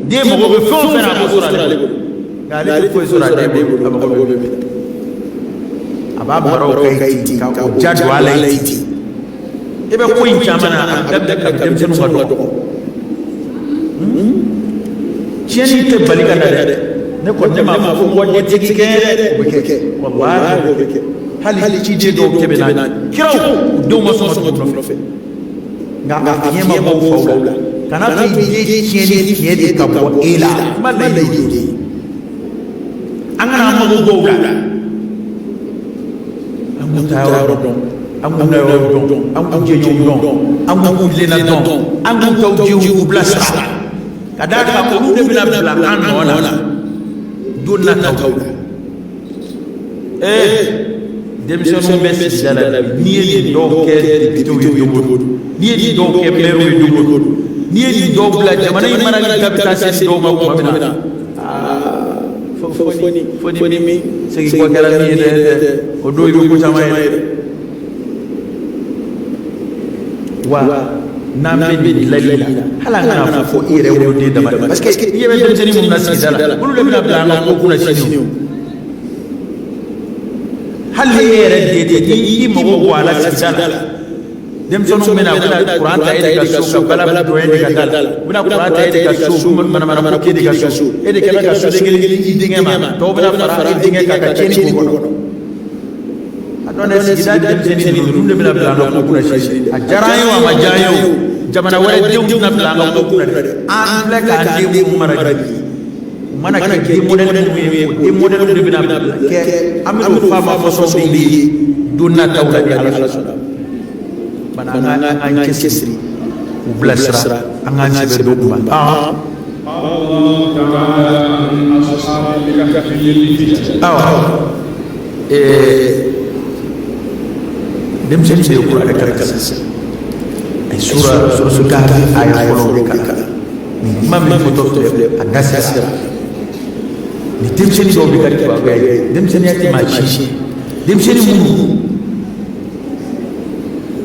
Den mago bɛ fɛn o fɛn na, a b'o sɔrɔ ale bolo, nka ale tɛ foyi sɔrɔ a den bolo, a mago bɛ min na. A b'a mara o kan yen ten, ka o ja don a la yen ten. I bɛ ko in caman na, a bɛ daminɛ kabi denmisɛnninw ka dɔgɔ. Tiɲɛni tɛ bali ka na dɛ. Ne kɔni, ne m'a fɔ ko mɔgɔ tɛ kɛ dɛ, o bɛ kɛ, walahi o bɛ kɛ. Hali ciden dɔw tɛmɛna, kiraw, u denw ma sɔn ka tugu u nɔfɛ, nka a fiɲɛ ma bɔ u faw la. Kana to i den tiɲɛni fiɲɛ de ka bɔ e la. Kuma layidu de ye, an kana an mago bɔ u la. An k'u taa yɔrɔ dɔn, an k'u na yɔrɔ dɔn, an k'u jɛɲɔgɔn dɔn, an k'u tilenna dɔn, an k'u taw jiw k'u bilasira, ka d'a kan olu de bɛna bila an nɔ na don nataw la. Ee, denmisɛnninw bɛ sigida la bi, n'i ye nin dɔw kɛ députéw ye don o don, n'i ye nin dɔw kɛ maires ye don o don, n'i ye nin dɔw bila jamana in marali da bɛ taa se nin dɔw ma tuma min na, fo ni min segin kɔ kɛra min ye dɛ, o don i bɛ ko caman ye dɛ. Wa n'an bɛ nin dilanli la, hali an kana fɔ i yɛrɛ woloden dama, parce que i ɲɛ bɛ denmisɛnnin minnu na sigida la, olu de bɛna bila an ka ko kunna sini. O hali ni e yɛrɛ den tɛ, ni i mago bɔ a la sigida la, denmisɛnninw bɛna, u bɛna kuran ta e de ka so, ka bala don e de ka da la, u bɛna kuran ta e de ka so, u bɛ manamana ko k'e de ka so, e de kɛlen ka soden kelen kelen di denkɛ ma, tɔw bɛna fara e denkɛ kan ka tiɲɛni k'o kɔnɔ. A dɔn dɛ, sigida denmisɛnnin ninnu de bɛna bila an ka ko kunna sini. A diyara an ye o, a ma diya an ye o, jamana wɛrɛ denw tɛna bila an ka ko kunna dɛ. An filɛ k'an den minnu mara bi, u mana kɛ den mɔdɛli minnu ye, o den mɔdɛliw de bɛna kɛ an bɛna o fa ma fɔsɔnw de ye don nataw la, ni Ala sɔnna. Bana an k'an cɛsiri k'u bilasira, an k'an sɛbɛ don u ma. Awɔ, denmisɛnnin de ye kuranɛ kalan sisan, a ye sura suratul Kahfi aya fɔlɔ de kalan. Nin kuma min fɔtɔ filɛ, a da sera ni denmisɛnnin dɔw bɛ ka kibaruya ye. Denmisɛnninya tɛ maa si, denmisɛnnin minnu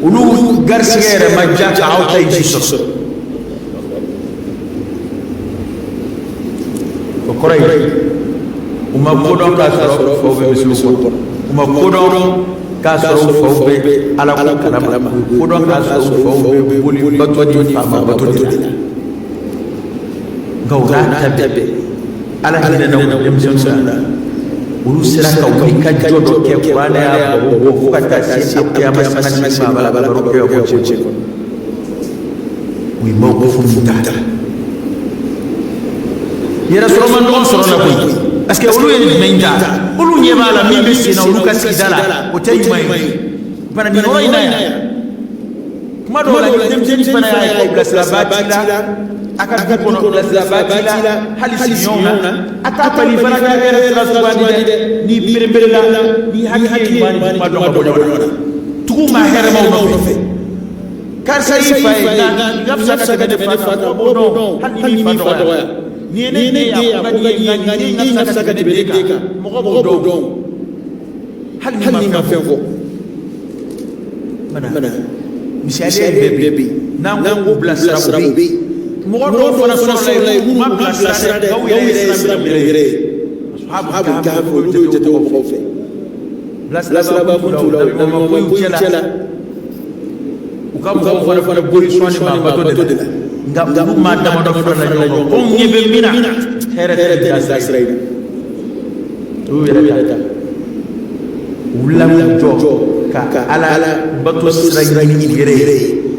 olu garisigɛ yɛrɛ ma diya ka aw ta in si sɔrɔ, o kɔrɔ ye u ma kodɔn k'a sɔrɔ faw bɛ misiw kɔnɔ, u ma kodɔn k'a sɔrɔ u faw bɛ ala ko kalama, u kodɔn k'a sɔrɔ u faw bɛ boli bato ni faama bato de la. Nka o n'a ta bɛɛ, ala hinɛna u denmisɛnninw na, olu sera ka wuli ka jɔ dɔ kɛ. Kuranɛ y'a bɔ bɔ fo ka taa se a kiyama sanga sigi ma, a b'a la baro kɛ o cɛ kɔnɔ. U ye mawqifu min ta, yɛrɛ sɔrɔ man dɔgɔn sɔrɔ la koyi, parce que olu ye jumɛn ta? Olu ɲɛ b'a la min bɛ sen na olu ka sigida la, o tɛ ɲuman ye. Bana nin yɔrɔ in na yan, kuma dɔw la, ni denmisɛnnin fana y'a ye ko bilasirabaa t'i la a ka du kɔnɔ, bilasirabaa t'i la hali sigiɲɔgɔnw na, a t'a bali fana ka yɛrɛ sira sugandi dɛ. N'i pereperela, n'i hakili ye ɲuman ni juguman dɔn ka bɔ ɲɔgɔn na, tugu maa hɛrɛmaw nɔfɛ. Karisa y'i fa ye, nka n ka fisa ka tɛmɛ ne fa kan, o b'o dɔn. Hali n'i m'i fa dɔgɔya, nin ye ne den ye, a ko ka di n ye, nka nin den ka fisa ka tɛmɛ ne den kan, mɔgɔ b'o dɔn hali n'i ma fɛn fɔ. Mana misaliya bɛɛ bɛ yen, n'an ko bilasira, o bɛ yen. Mɔgɔ dɔw fana sɔrɔla yen minnu ma bilasira dɛ, nka u yɛrɛ ye sira minɛ u yɛrɛ ye. Ashabu Kahfi, olu bɛ jate o mɔgɔw fɛ. Bilasiraba kun t'u la, nabi ko y'u cɛ la, u ka mɔgɔw fana fana boli sɔnni maa bato de la, nka olu maa damadɔ farala ɲɔgɔn kan ko n ɲɛ bɛ min na, hɛrɛ tɛ nin taa sira in na. U y'u yɛrɛ ta, u wulila k'u jɔ ka ala bato sira ɲini u yɛrɛ ye,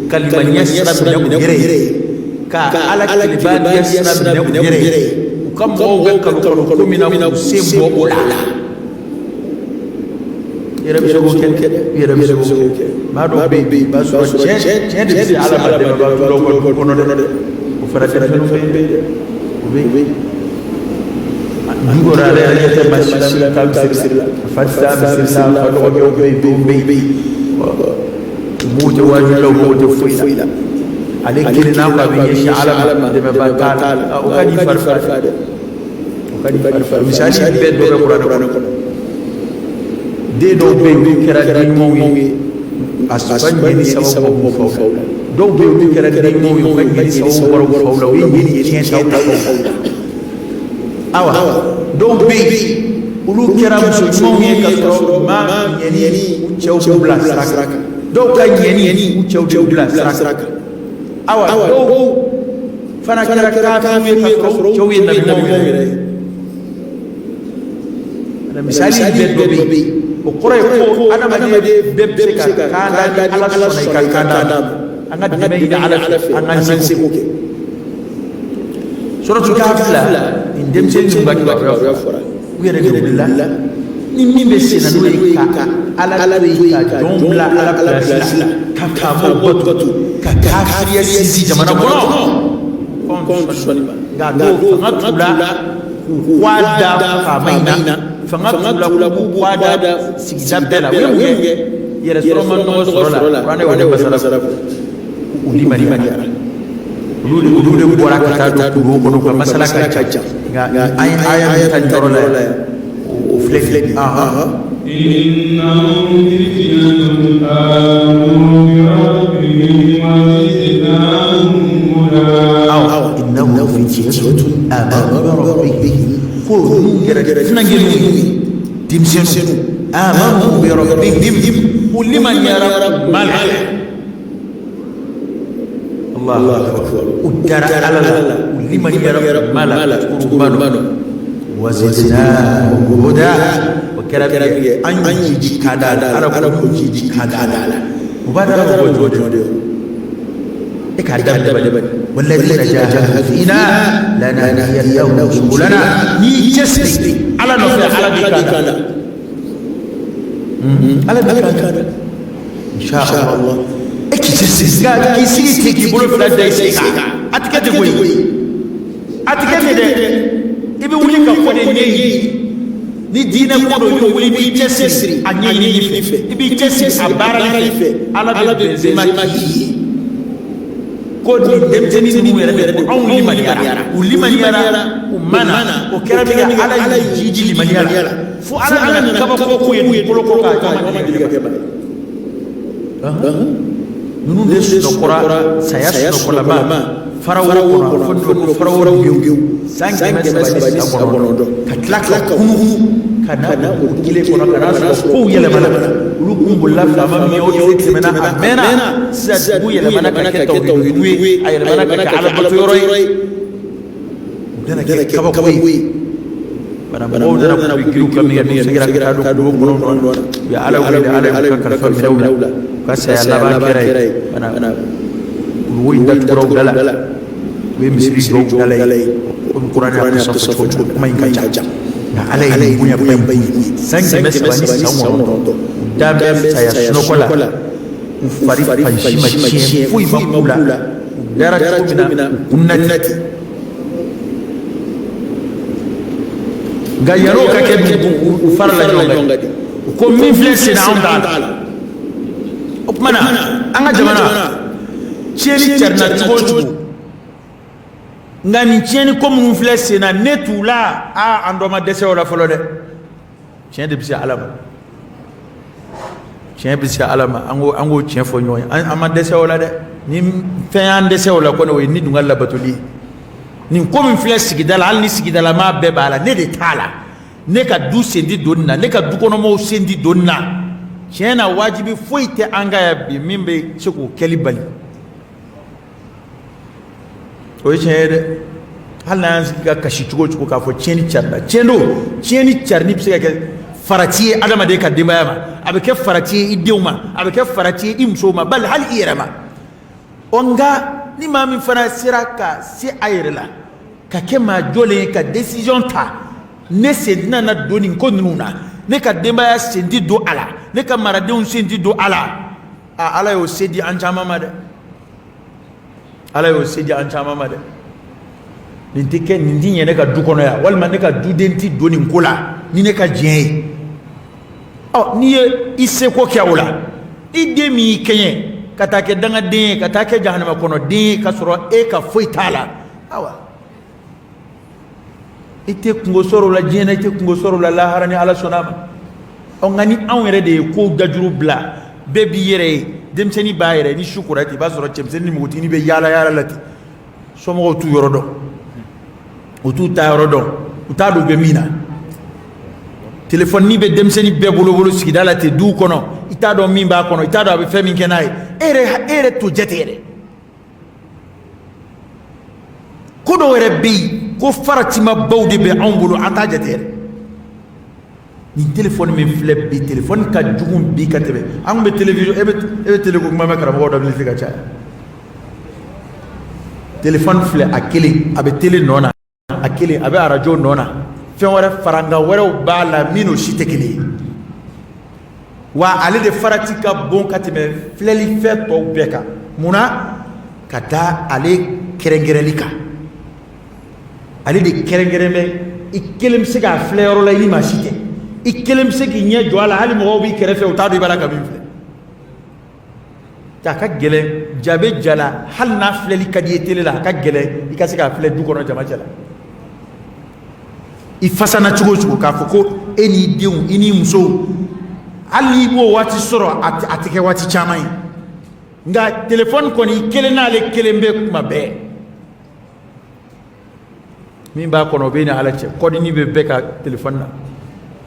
ka limaniya sira minɛ u yɛrɛ ye, ka ala kelebaya sira minɛ u yɛrɛ ye. U ka mɔgɔw bɛ kalo kalo ko min na, k'u sen bɔ o la. I yɛrɛ bɛ se k'o kɛ dɛ, i yɛrɛ bɛ se k'o kɛ. Maa dɔw bɛ yen, i b'a sɔrɔ tiɲɛ tiɲɛ de bɛ se ala ma dɛmɛbaa t'u la u ka du kɔnɔ dɛ. O fana denmisɛnninw bɛ yen dɛ, o bɛ yen. Du kɔnɔ, ale yɛrɛ ɲɛ tɛ maa si la min taa misiri la, a fa tɛ taa misiri la, a fa dɔgɔkɛw bɛ yen, dɔw bɛ yen, u m'o tɛ waaju la, u m'o tɛ foyi la. Ale kelen n'a ko a bɛ ɲɛsin ala ma, dɛmɛbaa t'a la, o ka di fari fa dɛ, o ka di fari fa. Misali bɛɛ dɔ bɛ kuranɛ kɔnɔ. Den dɔw bɛ yen, olu kɛra den ɲumanw ye, a fa ɲɛni sababu ma b'u faw la. Dɔw bɛ yen, olu kɛra den ɲumanw ye, u ka ɲɛni sababu bɔra u faw la, u ye ɲɛni tiɲɛ ta u faw la. Awa, dɔw bɛ yen, olu kɛra muso ɲumanw ye ka sɔrɔ u ma ɲɛni, u cɛw b'u bila sira kan. Dɔw ka ɲɛni, u cɛw de bila sira kan. Awa, dɔw fana kɛra kafiriw ye ka sɔrɔ cɛw ye nabi ɲumanw yɛrɛ ye. Misali bɛɛ dɔ bɛ yen. O kɔrɔ ye ko adamaden bɛɛ bɛ se ka kan da ni Ala sɔnna i ka kan d'a ma. An ka dɛmɛ ɲini Ala fɛ, an k'an seko kɛ. Suratul Kahf la, nin denmisɛnnin ninnu ka kibaruya fɔra, u yɛrɛ de wulila ni min bɛ sen na, n'o ye ka Ala to yen, ka jɔnw bila Ala pilasi la, ka faamaw bato, ka kafiriya sinsin jamana kɔnɔ. Nka dɔw fanga t'u la k'u kɔ da faama in na, fanga t'u la k'u kɔ da sigida bɛɛ la. U ye mun kɛ? Yɛrɛ sɔrɔ ma nɔgɔ sɔrɔ la, kuranɛ y'o de masala fɔ. U limaniyara, olu de bɔra ka taa don kulu kɔnɔ ka masala ka ca. Nka an ye aya min ta nin yɔrɔ la yan, o filɛ nin ye. إنهم فتية آمنوا بربهم وزدناهم هدى. Awa, إنهم فتية آمنوا بربهم, ko ninnu kɛra funankɛninw ye, denmisɛnninw, آمنوا بربهم, u limaniyara u ma la. الله أكبر, u dara Ala la, u limaniyara u ma la, u ma dɔn. وزدناهم هدى, o kɛra min kɛ, an y'u jiji ka da la. Ala ko jiji ka da la, u b'a dara mɔgɔ jɔ de e k'a daminɛ bani. والذين جاهدوا فينا لنهدينهم سبلنا. N'i y'i cɛsiri Ala nɔfɛ, Ala b'i kan da, Ala b'i kan da, inshallah. E k'i cɛsiri, nka k'i sigi ten, k'i bolo fila da i sen kan, a tɛ kɛ ten koyi, a tɛ kɛ ten dɛ. I bɛ wuli ka ko de ɲɛɲini. Ni diinɛ ko don, i bɛ wuli, i b'i cɛsiri a ɲɛɲini fɛ, i b'i cɛsiri a baarali fɛ, Ala bɛ bɛnzema k'i ye. Ko nin denmisɛnnin ninnu yɛrɛ de ko anw limaniyara, u limaniyara u ma na. O kɛra min kɛ, Ala y'u jiji limaniya la fo Ala nana kabako k'u ye dugukolo kɔ kan, a ma deli ka kɛ. Ninnu de sunɔgɔra saya sunɔgɔlama farawo kɔnɔ, fo n'o ko farawo gewu, san 390, ka tila ka kunu ka na o dugu kelen kɔnɔ, ka n'a sɔrɔ kow yɛlɛmana. Olu kun bolila faama min ye, o tile tɛmɛna, a mɛnna. Sisan dugu yɛlɛmana ka kɛ tawhidu ye, a yɛlɛmana ka kɛ alabato yɔrɔ ye. U nana kɛ kabako ye. Bana mɔgɔw nana k'u bɛ girin u kan min kɛ, n'u seginna ka taa don kulu kɔnɔ, u ye Ala wele, Ala y'u ka kalifa minɛ u la, u ka saya laban kɛra yen. Bana wo in datugura u da la, u ye misiri jɔ u da la yen, komi kuranɛ y'a kisa fɔ cogo min. Kuma in ka ca, nka Ala ye nin bonyaba in k'u ye, san 390, u da bɛ saya sunɔgɔ la, u fari fan si ma tiɲɛ, foyi ma k'u la, u dara cogo min na, u kunna ten. Nka yan'o ka kɛ dun, u fara la ɲɔgɔn kan, u ko min filɛ sen na, anw t'a la. O tuma na, an ka jamana tiɲɛni carinna cogo o cogo, nka nin tiɲɛni ko minnu filɛ sen na, ne t'u la. Aa, an dɔ ma dɛsɛ o la fɔlɔ dɛ. Tiɲɛ de bɛ se Ala ma, tiɲɛ bɛ se Ala ma. An ko, an k'o tiɲɛ fɔ ɲɔgɔn ye, an ma dɛsɛ o la dɛ. Ni fɛn y'an dɛsɛ o la kɔni, o ye ni dun ka labatoli ye. Nin ko min filɛ sigida la, hali ni sigidalamaa bɛɛ b'a la, ne de t'a la, ne ka du sen ti don nin na, ne ka dukɔnɔmɔgɔw sen ti don nin na. Tiɲɛ na, wajibi foyi tɛ an kan yan bi min bɛ se k'o kɛli bali. O ye tiɲɛ ye dɛ. Hali n'an y'an sigi ka kasi cogo o cogo k'a fɔ tiɲɛni carila, tiɲɛ don. Tiɲɛni carini bɛ se ka kɛ farati ye adamaden ka denbaya ma, a bɛ kɛ farati ye i denw ma, a bɛ kɛ farati ye i musow ma, bali hali i yɛrɛ ma. Ɔ, nka ni maa min fana sera ka se a yɛrɛ la, ka kɛ maa jɔlen ye, ka décision ta, ne sen tɛna na don nin ko ninnu na, ne ka denbaya sen tɛ don a la, ne ka maradenw sen tɛ don a la. A, Ala y'o se di an caman ma dɛ, Ala y'o se di an caman ma dɛ. Nin tɛ kɛ, nin tɛ ɲɛ ne ka du kɔnɔ yan, walima ne ka duden tɛ don nin ko la ni ne ka diɲɛ ye. Ɔ, n'i ye i seko kɛ o la, i den min y'i kɛɲɛ ka taa kɛ dangaden ye, ka taa kɛ jahanama kɔnɔ den ye, ka sɔrɔ e ka foyi t'a la, awa, i tɛ kungo sɔrɔ o la diɲɛ na, i tɛ kungo sɔrɔ o la lahara, ni Ala sɔnna a ma. Ɔ, nka ni anw yɛrɛ de ye kow dajuru bila, bɛɛ b'i yɛrɛ ye. Denmisɛnnin b'a yɛrɛ ni su kora ten, i b'a sɔrɔ cɛmisɛnnin ni npogotiginin bɛ yaala yaala la ten. Somɔgɔw t'u yɔrɔ dɔn, u t'u taa yɔrɔ dɔn, u t'a dɔn u bɛ min na. Telefɔni bɛ denmisɛnnin bɛɛ bolo bolo sigida la ten, duw kɔnɔ. I t'a dɔn min b'a kɔnɔ, i t'a dɔn a bɛ fɛn min kɛ n'a ye. E yɛrɛ t'o jate yɛrɛ. Ko dɔw yɛrɛ bɛ yen ko faratimabaw de bɛ anw bolo, an t'a jate yɛrɛ. Nin telefɔni min filɛ bi, telefɔni ka jugu bi ka tɛmɛ an tun bɛ télévision. E bɛ télé ko kuma mɛn karamɔgɔw da bilen ka caya. Telefɔni filɛ, a kelen a bɛ télé nɔ na, a kelen a bɛ arajo nɔ na, fɛn wɛrɛ farankan wɛrɛw b'a la min n'o si tɛ kelen ye. Wa ale de farati ka bon ka tɛmɛ filɛlifɛn tɔw bɛɛ kan. Mun na? Ka da ale kɛrɛnkɛrɛnli kan. Ale de kɛrɛnkɛrɛn bɛ, i kelen bɛ se k'a filɛ yɔrɔ la i ni maa si tɛ, i kelen bɛ se k'i ɲɛ jɔ a la, hali mɔgɔw b'i kɛrɛfɛ, u t'a dɔn i b'a la ka min filɛ. A ka gɛlɛn, ja bɛ ja la, hali n'a filɛli ka di i ye télé la, a ka gɛlɛn i ka se k'a filɛ du kɔnɔ jama cɛ la. I fasana cogo o cogo k'a fɔ ko e n'i denw, i n'i musow, hali n'i b'o waati sɔrɔ, a tɛ kɛ waati caman ye. Nka telefɔni kɔni, i kelen n'ale kelen bɛ kuma bɛɛ. Min b'a kɔnɔ, o bɛ ni Ala cɛ. Kɔdini bɛ bɛɛ ka telefɔni na,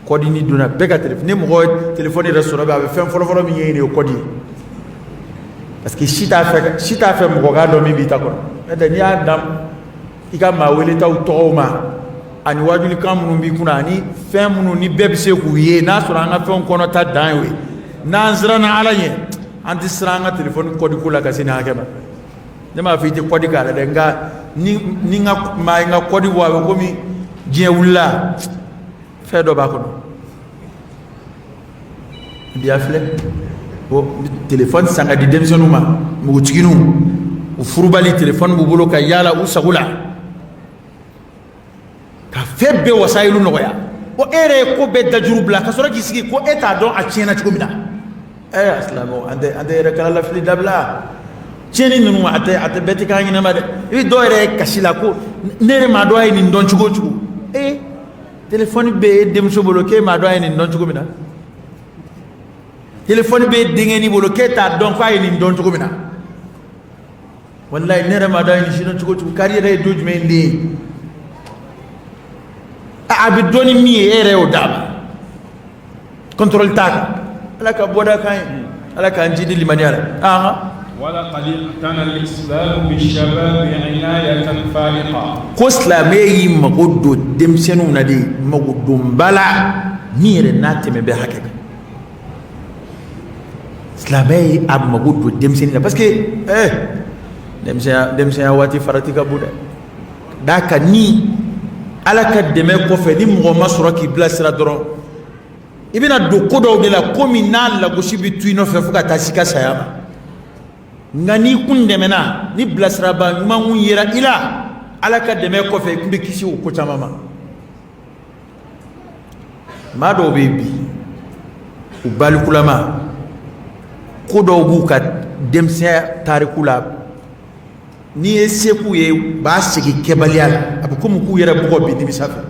kɔdini donna bɛɛ ka telefɔni. Ni mɔgɔ ye telefɔni yɛrɛ sɔrɔ bi, a bɛ fɛn fɔlɔfɔlɔ min ɲɛɲini, o ye kɔdi ye, parce que si t'a fɛ mɔgɔ k'a dɔn min b'i ta kɔnɔ. N'o tɛ, n'i y'a dan i ka maa weletaw tɔgɔw ma, ani wajulikan minnu b'i kunna, ani fɛn minnu ni bɛɛ bɛ se k'u ye, n'a sɔrɔ an ka fɛnw kɔnɔta dan y'o ye, n'an siranna Ala ɲɛ, an tɛ siran an ka telefɔni kɔdiko la ka se nin hakɛ ma. Ne m'a fɔ i tɛ kɔdi k'a la dɛ, nka ni n ka maa ye n ka kɔdi bɔ, a bɛ komi diɲɛ wulila, fɛn dɔ b'a kɔnɔ. Bi a filɛ, bon, telefɔni san ka di denmisɛnninw ma, npogotigininw, u furubali, telefɔni b'u bolo ka yaala u sago la, ka fɛn bɛɛ wasayilu nɔgɔya. O e yɛrɛ ye ko bɛɛ dajuru bila ka sɔrɔ k'i sigi ko e t'a dɔn a tiɲɛna cogo min na. Ɛ silamɛw, an tɛ yɛrɛ kala lafili dabila. Tiɲɛni ninnu, a tɛ bɛɛ tɛ k'an ɲɛnama dɛ. I bɛ dɔw yɛrɛ ye kasi la ko ne yɛrɛ m'a dɔn a ye nin dɔn cogo o cogo. Ee, telefɔni bɛ e denmuso bolo k'e m'a dɔn a ye nin dɔn cogo min na? Telefɔni bɛ e denkɛnin bolo k'e t'a dɔn k'a ye nin dɔn cogo min na? Walayi, ne yɛrɛ m'a dɔn a ye nin si dɔn cogo o cogo. Kari yɛrɛ ye don jumɛn den ye? A bɛ dɔn ni min ye, e yɛrɛ y'o d'a ma, contrôle t'a kan. Ala ka bɔda kan ye, Ala k'an jidi limaniya la. Ahan. ولقد اعتنى الإسلام بالشباب عناية فائقة. Ko silamɛ y'i mago don denmisɛnninw na de, mago donba la min yɛrɛ n'a tɛmɛ bɛ hakɛ kan. Silamɛ ye a mago don denmisɛnnin na, parce que denmisɛnya waati farati ka bon dɛ. D'a kan, ni Ala ka dɛmɛ kɔfɛ, ni mɔgɔ ma sɔrɔ k'i bilasira dɔrɔn, i bɛna don ko dɔw de la, ko min n'a lagosi bɛ to i nɔfɛ fo ka taa s'i ka saya ma. Nka n'i kun dɛmɛna, ni bilasiraba ɲuman kun yera i la, Ala ka dɛmɛ kɔfɛ, i kun bɛ kisi o ko caman ma. Maa dɔw bɛ yen bi, u balikulama, ko dɔw b'u ka denmisɛnya tariku la, n'i ye se k'u ye, u b'a segin kɛbaliya la, a bɛ komi k'u yɛrɛ bugɔ bi nimisa fɛ.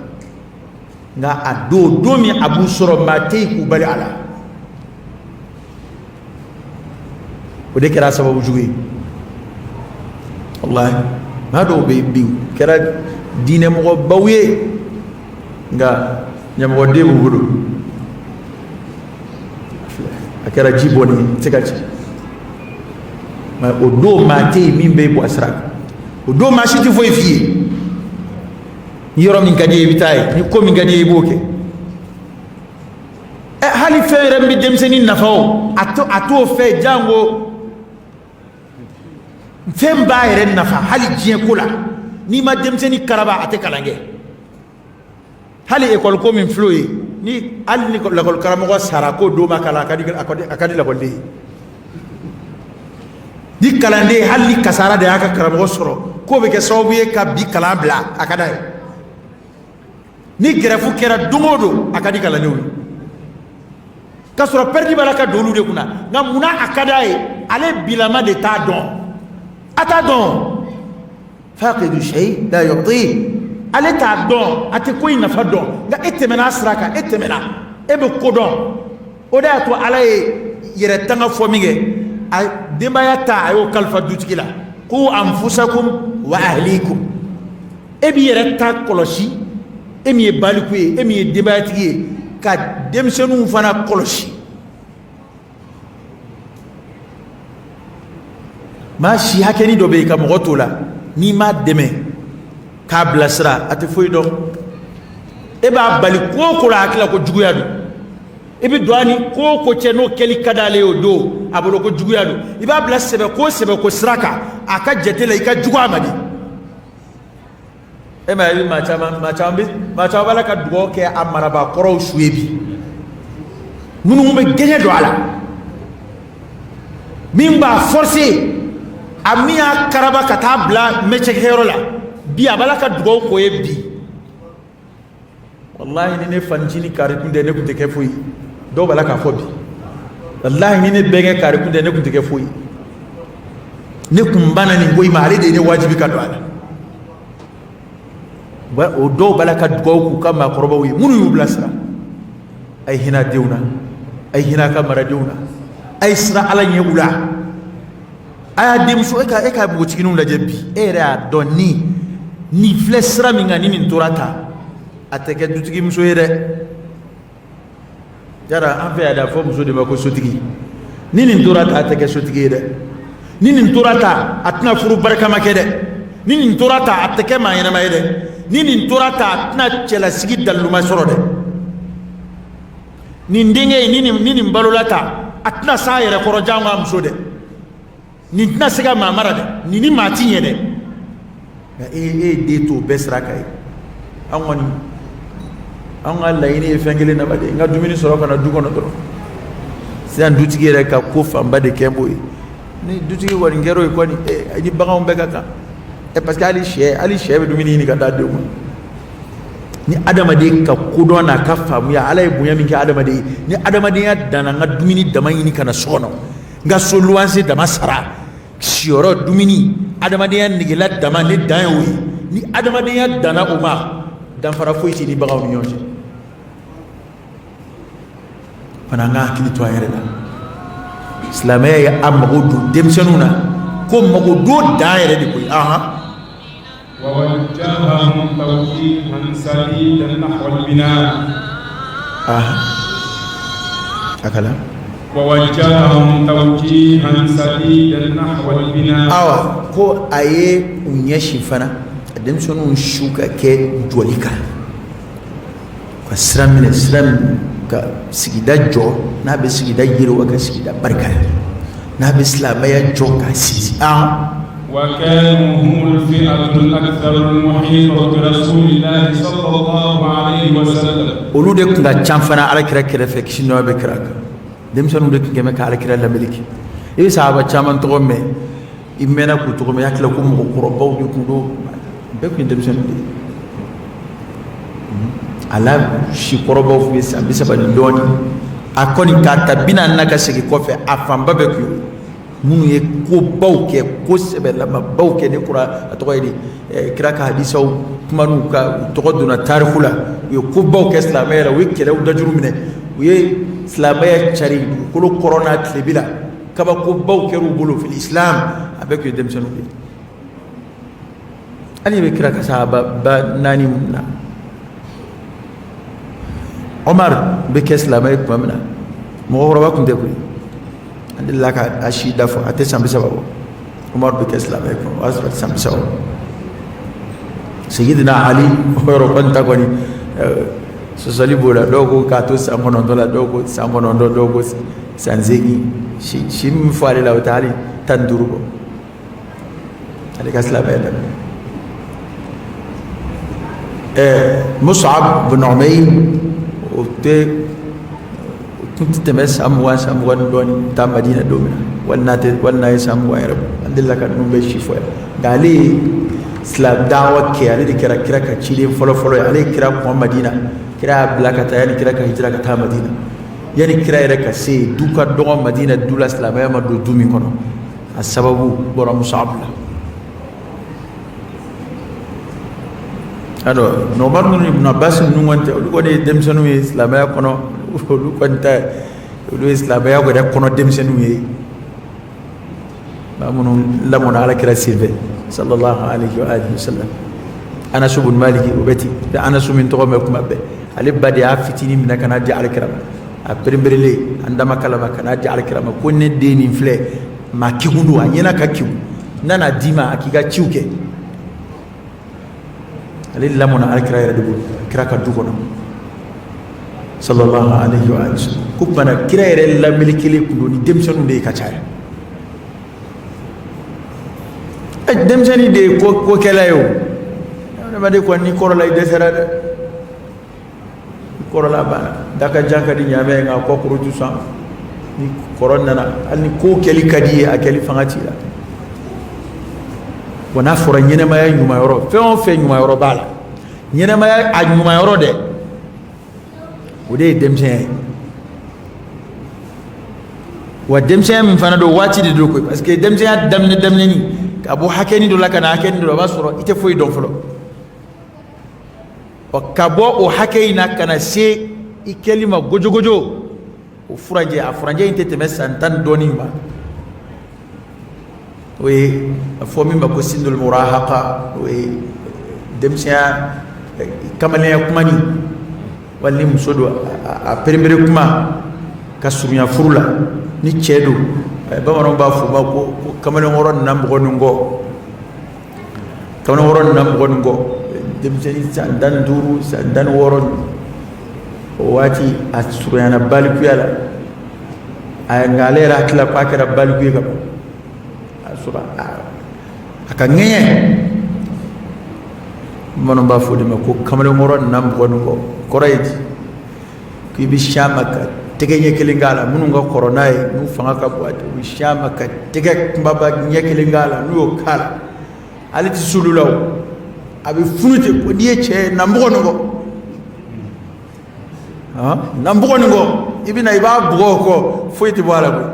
Nka a don, don min a b'u sɔrɔ, maa tɛ yen k'u bali a la. O de kɛra sababu jugu ye. Walahi, maa dɔw bɛ yen bi, u kɛra diinɛmɔgɔbaw ye, nka ɲɛmɔgɔden b'u bolo, a kɛra ji bɔnni ye, tɛ se ka ci. Mais o don, maa tɛ yen min bɛ bɔ a sira kan. O don, maa si tɛ foyi f'i ye. Ni yɔrɔ min ka di ye, i bɛ taa yen. Ni ko min ka di ye, i b'o kɛ. Ɛ, hali fɛn yɛrɛ min bɛ denmisɛnnin nafa, o a t'o fɛ. Jango fɛn b'a yɛrɛ nafa, hali diɲɛ ko la, n'i ma denmisɛnnin karaba, a tɛ kalan kɛ. Hali ekɔli ko min filɛ o ye, ni hali ni lakɔli karamɔgɔ sara k'o don ma kalan, a ka di lakɔliden ye. Ni kalanden, hali ni kasara de y'a ka karamɔgɔ sɔrɔ, k'o bɛ kɛ sababu ye ka bi kalan bila, a ka d'a ye. Ni grève kɛra don o don, a ka di kalandenw ye, k'a sɔrɔ pɛridi b'a la ka don olu de kunna. Nka munna a ka d'a ye? Ale bilama de t'a dɔn, a t'a dɔn. فاقد الشيء لا يعطيه. Ale t'a dɔn, a tɛ ko in nafa dɔn. Nka e tɛmɛna a sira kan, e tɛmɛna, e bɛ ko dɔn. O de y'a to Ala ye yɛrɛ tanga fɔ min kɛ, A denbaya ta, a y'o kalifa dutigi la. Qu anfusakum wa ahlikum. E b'i yɛrɛ ta kɔlɔsi, e min ye baliku ye, e min ye denbayatigi ye, ka denmisɛnninw fana kɔlɔsi. Maa si hakɛni dɔ bɛ yen ka mɔgɔ t'o la, n'i m'a dɛmɛ k'a bilasira, a tɛ foyi dɔn. E b'a bali ko o ko la, a hakili la ko juguya don. I bɛ don a ni ko o ko cɛ, n'o kɛli ka d'ale ye o don, a bolo ko juguya don. I b'a bila sɛbɛ ko sɛbɛ ko sira kan, a ka jate la i ka jugu a ma de. E ma ye, maa caman b'a la ka dugawu kɛ a marabaa kɔrɔw su ye bi, minnu bɛ gɛɲɛ don a la, min b'a forcer, a min y'a karaba ka taa bila mɛcɛkɛyɔrɔ la bi, a b'a la ka dugawu k'o ye bi. Walahi, ni ne fanicinin kari kun tɛ, ne kun tɛ kɛ foyi. Dɔw b'a la k'a fɔ bi: walahi, ni ne bɛnkɛ kari kun tɛ, ne kun tɛ kɛ foyi. Ne kun banna nin ko in ma, ale de ye ne wajibi ka don a la. O dɔw b'a la ka dugawu k'u ka maakɔrɔbaw ye minnu y'u bilasira. A ye hinɛ denw na, a ye hinɛ a ka maradenw na, a ye siran Ala ɲɛ u la. A y'a denmuso, e ka npogotigininw lajɛ bi, e yɛrɛ y'a dɔn ni nin filɛ sira min kan, ni nin tora tan, a tɛ kɛ dutigi muso ye dɛ. Yara an fɛ yan de, a fɔ muso de ma ko sotigi. Ni nin tora tan, a tɛ kɛ sotigi ye dɛ. Ni nin tora tan, a tɛna furu barikama kɛ dɛ. Ni nin tora tan, a tɛ kɛ maa ɲɛnama ye dɛ. Ni nin tora tan, a tɛna cɛlasigi daliluma sɔrɔ dɛ. Nin denkɛ in, ni nin balola tan, a tɛna s'a yɛrɛ kɔrɔ jango a muso dɛ. Nin tɛna se ka maa mara dɛ. Nin ni maa ti ɲɛ dɛ. Nka e ye den to o bɛɛ sira kan ye. An kɔni, an ka laɲini ye fɛn kelen dama de ye: n ka dumuni sɔrɔ ka na du kɔnɔ dɔrɔn. Sisan dutigi yɛrɛ ka ko fanba de kɛ b'o ye. Ni dutigi kɔni kɛra o ye kɔni, ni baganw bɛɛ ka kan ɛ, parce que hali sɛ bɛ dumuni ɲini ka d'a denw ma. Ni adamaden ka kodɔn n'a ka faamuya, Ala ye bonya min kɛ adamaden ye, ni adamadenya danna n ka dumuni dama ɲini ka na so kɔnɔ, n ka so luwanse dama sara, siyɔrɔ, dumuni, adamadenya negela dama, ne dan ye o ye. Ni adamadenya danna o ma, danfara foyi tɛ ni baganw ni ɲɔgɔn cɛ fana. An ka hakili to an yɛrɛ la. Silamɛya ye a mago don denmisɛnninw na ko mago don dan yɛrɛ de koyi. Ahan. ووجههم توجيها سديدا نحو البناء. Ahan, a kalan. ووجههم توجيها سديدا نحو البناء. Awa, ko a ye u ɲɛsin fana, a denmisɛnninw su ka kɛ jɔli kan, ka sira minɛ, sira min ka sigida jɔ, n'a bɛ sigida yiriwa, ka sigida barika, n'a bɛ silamɛya jɔ k'a sinsin an. وكانوا هم الفئة الأكثر المحيطة برسول الله صلى الله عليه وسلم. Olu de tun ka ca fana Alakira kɛrɛfɛ, kisi nɔgɔ bɛ kira kan. Denmisɛnninw de tun kɛmɛ ka Alakira lamɛnni kɛ. I bɛ sahaba caman tɔgɔ mɛn, i mɛnna k'u tɔgɔ mɛn, i hakili la ko mɔgɔkɔrɔbaw de tun don. Bɛɛ tun ye denmisɛnnin de ye. A la sikɔrɔbaw tun bɛ san 30 ni dɔɔnin. A kɔni k'a ta 40 na ka segin kɔfɛ, a fanba bɛɛ tun ye minnu ye kobaw kɛ, ko sɛbɛlamabaw kɛ. Ne kura, a tɔgɔ ye di, kira ka hadisaw kuma n'u ka u tɔgɔ donna tariku la. U ye kobaw kɛ silamɛya la, u ye kɛlɛw dajuru minɛ, u ye silamɛya cari dugukolo kɔrɔ n'a tilebi la. Kabakobaw kɛr'u bolo fil islam. A bɛɛ tun ye denmisɛnninw de ye. Hali bɛ kira ka sahaba ba naani mun na, Omar bɛ kɛ silamɛ ye tuma min na, mɔgɔkɔrɔba tun tɛ koyi. An delila ka a si da fɔ, a tɛ san 30 bɔ. Omar bɛ kɛ silamɛ ye tuma min, o y'a sɔrɔ a tɛ san 30 bɔ. Seyidina Ali, o yɔrɔ kɔni ta kɔni, sɔsɔli b'o la. Dɔw ko k'a to san 9 la, dɔw ko san 9, dɔw ko san 8. Si min fɔ ale la, o tɛ hali 15 bɔ, ale ka silamɛya daminɛ. Mus'ab bin Umayr, o tɛ, o tun tɛ tɛmɛ san 20, san 20 ni dɔɔnin taa Madina don min na, wali n'a tɛ, wali n'a ye san 20 yɛrɛ bɔ. An delila ka ninnu bɛɛ si fɔ yan. Nka ale ye silam dawa kɛ, ale de kɛra kira ka ciden fɔlɔ fɔlɔ ye. Ale ye kira kɔn Madina, kira y'a bila ka taa yanni kira ka hijira ka taa Madina. Yanni kira yɛrɛ ka se yen, du ka dɔgɔ Madina du la, silamɛya ma don du min kɔnɔ, a sababu bɔra Mus'ab la. Alors, Umar ninnu, Ibn Abbas ninnu kɔni tɛ, olu kɔni ye denmisɛnninw ye silamɛya kɔnɔ. Olu kɔni tɛ, olu ye silamɛya yɛrɛ kɔnɔ denmisɛnninw ye. Maa minnu lamɔna ala kira senfɛ sallallahu alaihi wa alihi wasallam. Anasu bun Maliki, o bɛ ten. Anasu min tɔgɔ mɛn kuma bɛɛ, ale ba de y'a fitinin minɛ ka n'a di ala kira ma, a pereperelen an dama kalama ka n'a di ala kira ma ko ne den nin filɛ, maa kegun don, a ɲɛna ka kegun, n nan'a d'i ma a k'i ka ciw kɛ. Ale lamɔna ala kira yɛrɛ de bolo, kira ka du kɔnɔ sallallahu alaihi wa sallam. Ko tuma kira yɛrɛ lamelekelen kun don ni denmisɛnninw de ye ka caya. Denmisɛnnin de ye kokɛla ye o. Adamaden kɔni, n'i kɔrɔla, i dɛsɛra dɛ. I kɔrɔla banna. Dakajan ka di ɲaamɛ ye, nka a kɔ koro tɛ sɔn. Ni kɔrɔ nana, hali ni ko kɛli ka di i ye, a kɛli fanga t'i la. Wa n'a fɔra ɲɛnɛmaya ɲuman yɔrɔ, fɛn o fɛn ɲuman yɔrɔ b'a la, ɲɛnɛmaya a ɲuman yɔrɔ dɛ, o de ye denmisɛnya ye. Wa denmisɛnya min fana don, waati de don koyi, parce que denmisɛnya daminɛ daminɛni, ka bɔ hakɛni dɔ la ka na hakɛni dɔ la, o b'a sɔrɔ i tɛ foyi dɔn fɔlɔ. Ɔ, ka bɔ o hakɛ in na ka na se i kɛli ma gojogojo, o furancɛ, a furancɛ in tɛ tɛmɛ san 10 dɔɔnin ma. O ye a fɔ min ma ko sinul murahaka, o ye denmisɛnya kamalenya kuma ni wali ni muso don, a perenpere kuma ka surunya furu la. Ni cɛ don, bamananw b'a fɔ o ma ko kamalenkɔrɔ nana mɔgɔ nin kɔ, kamalenkɔrɔ nana mɔgɔ nin kɔ. Denmisɛnnin san 15, san 16, o waati a surunyana balikuya la. Nka ale yɛrɛ hakili la k'a kɛra baliku ye ka ban, a sɔrɔ a ka ŋɛɲɛ. Bamananw b'a fɔ o de ma ko kamalenkɔrɔ nana mɔgɔ nin kɔ. Kɔrɔ ye di? K'i bɛ sin a ma ka tɛgɛ ɲɛ kelen k'a la. Minnu ka kɔrɔ n'a ye, n'u fanga ka bon, u bɛ sin a ma ka tɛgɛ kunbaba ɲɛ kelen k'a la. N'u y'o k'a la, ale tɛ s'olu la o, a bɛ funu ten ko n'i ye cɛ ye, na n bugɔ nin kɔ, na n bugɔ nin kɔ. I bɛ na, i b'a bugɔ o kɔ, foyi tɛ bɔ a la koyi.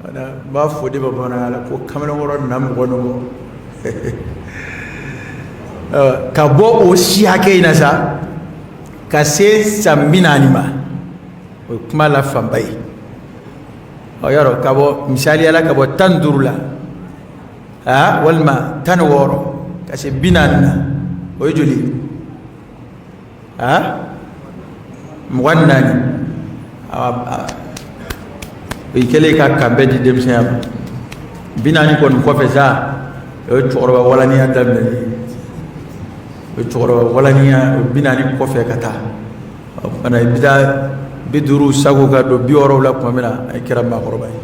N b'a fɔ de ma bamanankan la ko kamalenkɔrɔ na mɔgɔ nin kɔ. Ka bɔ o si hakɛ in na sa ka se san 40 ma, o ye kuma la fanba ye. Ɔ, yɔrɔ ka bɔ, misaliya la, ka bɔ 15 la, aa, walima 16 ka se 40 na, o ye joli ye? Aa, 24. O kɛlen ka kanbɛn di denmisɛnya ma. 40 kɔni kɔfɛ sa, o ye cɛkɔrɔba walaniya daminɛli ye. O ye cɛkɔrɔba walaniya, o 40 kɔfɛ ka taa o fana, i bɛ taa 50 sago ka don 60 la tuma min na, a kɛra maakɔrɔba ye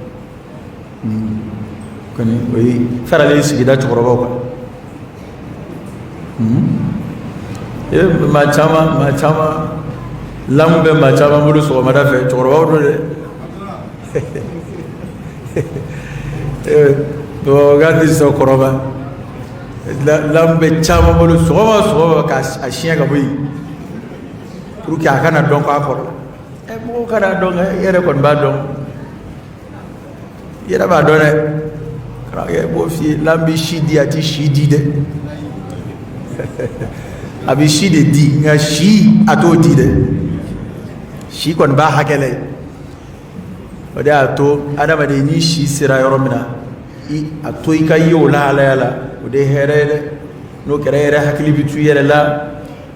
kɔni. O ye faralen sigida cɛkɔrɔbaw kan. Maa caman, maa caman lamu bɛ maa caman bolo sɔgɔmada fɛ, cɛkɔrɔbaw don dɛ. Bamakɔka tɛ sɔn kɔrɔba. Lamu bɛ caman bolo sɔgɔma sɔgɔma k'a siɲɛ ka bɔ yen pour que a kana dɔn k'a kɔrɔ. Mɔgɔw kana dɔn, e yɛrɛ kɔni b'a dɔn, i yɛrɛ b'a dɔn dɛ. Karamɔgɔkɛ b'o f'i ye, lamu bɛ si di, a tɛ si di dɛ. A bɛ si de di, nka si a t'o di dɛ. Si kɔni b'a hakɛ la yen. O de y'a to adamaden, ni si sera yɔrɔ min na, i a to i ka ye o lahalaya la, o de ye hɛrɛ ye dɛ. N'o kɛra, e yɛrɛ hakili bɛ to i yɛrɛ la.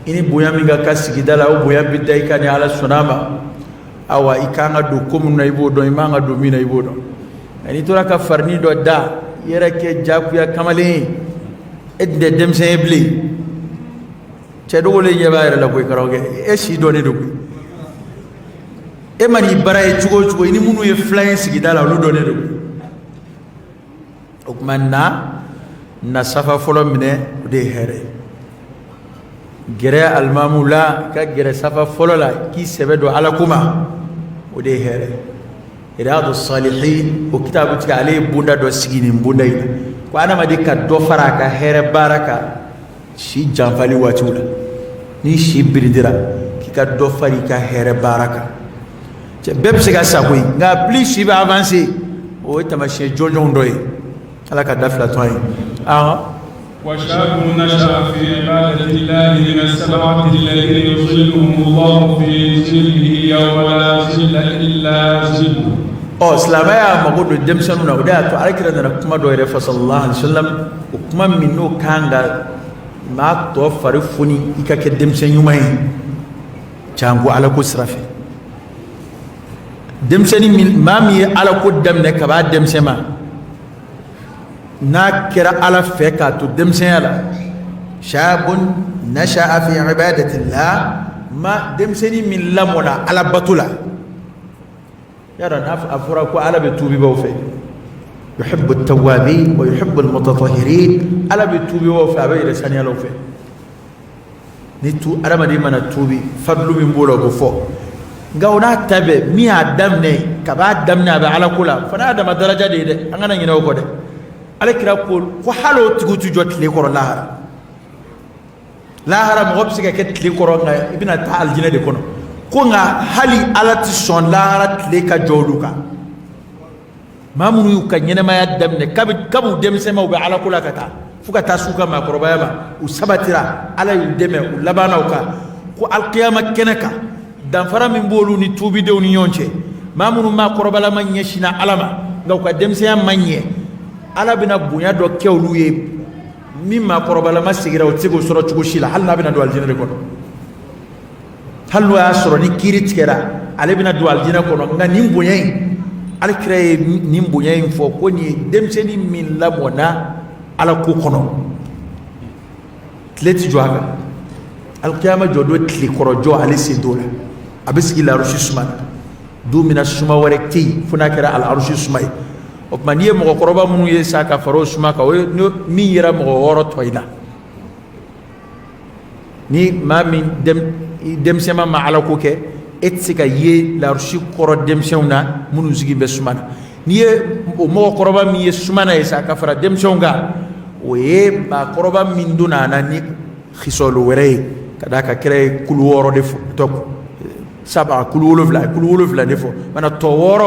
I ni bonya min ka kan sigida la, o bonya bɛ da i kan ni Ala sɔnna a ma. Awa, i kan ka don ko min na, i b'o dɔn. I man ka don min na, i b'o dɔn. Nka n'i tora ka farini dɔ da i yɛrɛ kɛ jagoya kamalen ye, e tun tɛ denmisɛn ye bilen. Cɛ dogolen ɲɛ b'a yɛrɛ la koyi. Karamɔgɔkɛ, e si dɔnnen don koyi. E ma n'i bara ye cogo o cogo, i ni minnu ye filan ye sigida la, olu dɔnnen don koyi. O tuma na safa fɔlɔ minɛ, o de ye hɛrɛ ye. Gɛrɛ alimamu la, ka gɛrɛ safa fɔlɔ la, k'i sɛbɛ don Ala ko ma, o de ye hɛrɛ ye. Riyadu Salihin, o kitabu tigɛ, ale ye bonda dɔ sigi nin bonda in na ko adamaden ka dɔ fara a ka hɛrɛ baara kan si janfali waatiw la. Ni si birindira, k'i ka dɔ fara i ka hɛrɛ baara kan. Cɛ bɛɛ bɛ se ka sa koyi, nka plus si bɛ avancer, o ye taamasiyɛn jɔnjɔnw dɔ ye. Ala ka da fila to an ye. وشاب نشأ في عبادة الله من السبعة الذين يظلهم الله في ظله يوم لا ظل إلا ظله. Ɔ, silamɛ y'a mago don denmisɛnninw na. O de y'a to Alakira nana kuma dɔ yɛrɛ fɔ, sallallahu alaihi wa sallam. O kuma min n'o kan ka maa tɔ fari foni i ka kɛ denmisɛn ɲuman ye, janko Ala ko sira fɛ. Denmisɛnnin min, maa min ye Ala ko daminɛ kab'a denmisɛn ma, n'a kɛra Ala fɛ k'a to denmisɛnya la, shabun nasha'a fi ibadatillah, ma denmisɛnnin min lamɔna Ala bato la, y'a dɔn n'a a fɔra ko Ala bɛ tuubibaw fɛ, yuhibbu tawwabin wa yuhibbu almutatahhirin, Ala bɛ tuubibaw fɛ, a bɛ yɛrɛ saniyalaw fɛ. Ni tu adamaden mana tuubi, fadulu min b'o la, o bɛ fɔ. Nka o n'a ta bɛɛ, min y'a daminɛ kab'a daminɛ a bɛ Ala ko la, fana y'a dama daraja de ye dɛ. An kana ɲinɛ o kɔ dɛ. Ala kira ko hali o tigiw tɛ jɔ tile kɔrɔ lahara. Lahara mɔgɔ bɛ se ka kɛ tile kɔrɔ, nka i bɛna taa alijinɛ de kɔnɔ. Ko nka hali Ala tɛ sɔn lahara tile ka jɔ olu kan. Maa minnu y'u ka ɲɛnamaya daminɛ kabi u denmisɛnma, u bɛ Ala ko la ka taa fo ka taa s'u ka maakɔrɔbaya ma, u sabatira, Ala y'u dɛmɛ, u labanna u kan, ko alikiyama kɛnɛ kan, danfara min b'olu ni tuubidenw ni ɲɔgɔn cɛ, maa minnu maakɔrɔbalama ɲɛsinna Ala ma nka u ka denmisɛnya ma ɲɛ, Ala bɛna bonya dɔ kɛ olu ye min maakɔrɔbalama segira o tɛ se k'o sɔrɔ cogo si la, hali n'a bɛna don alijinɛ de kɔnɔ. Hali n'o y'a sɔrɔ ni kiiri tigɛra, ale bɛna don alijinɛ kɔnɔ, nka nin bonya in, Alakira ye nin bonya in fɔ ko nin ye denmisɛnnin min lamɔna Ala ko kɔnɔ, tile tɛ jɔ a kan alikiyama jɔ don, tile kɔrɔ jɔ ale sen t'o la. A bɛ sigi larusi suma na don min na, suma wɛrɛ tɛ yen fo n'a kɛra alarusi suma ye. O tuma, n'i ye mɔgɔkɔrɔba minnu ye sa ka fara o suma kan, o ye min yera mɔgɔ 6 tɔ in na. Ni maa min denmisɛnma ma Ala ko kɛ, e tɛ se ka ye larusi kɔrɔ denmisɛnw na minnu sigi bɛ suma na. N'i ye o mɔgɔkɔrɔba min ye suma na ye sa ka fara denmisɛnw kan, o ye maakɔrɔba min donna a na ni hisɔlo wɛrɛ ye, ka d'a kan kira ye kulu 6 de fɔ, tɔ saba, kulu 7, kulu 7 de fɔ. Mana tɔ 6,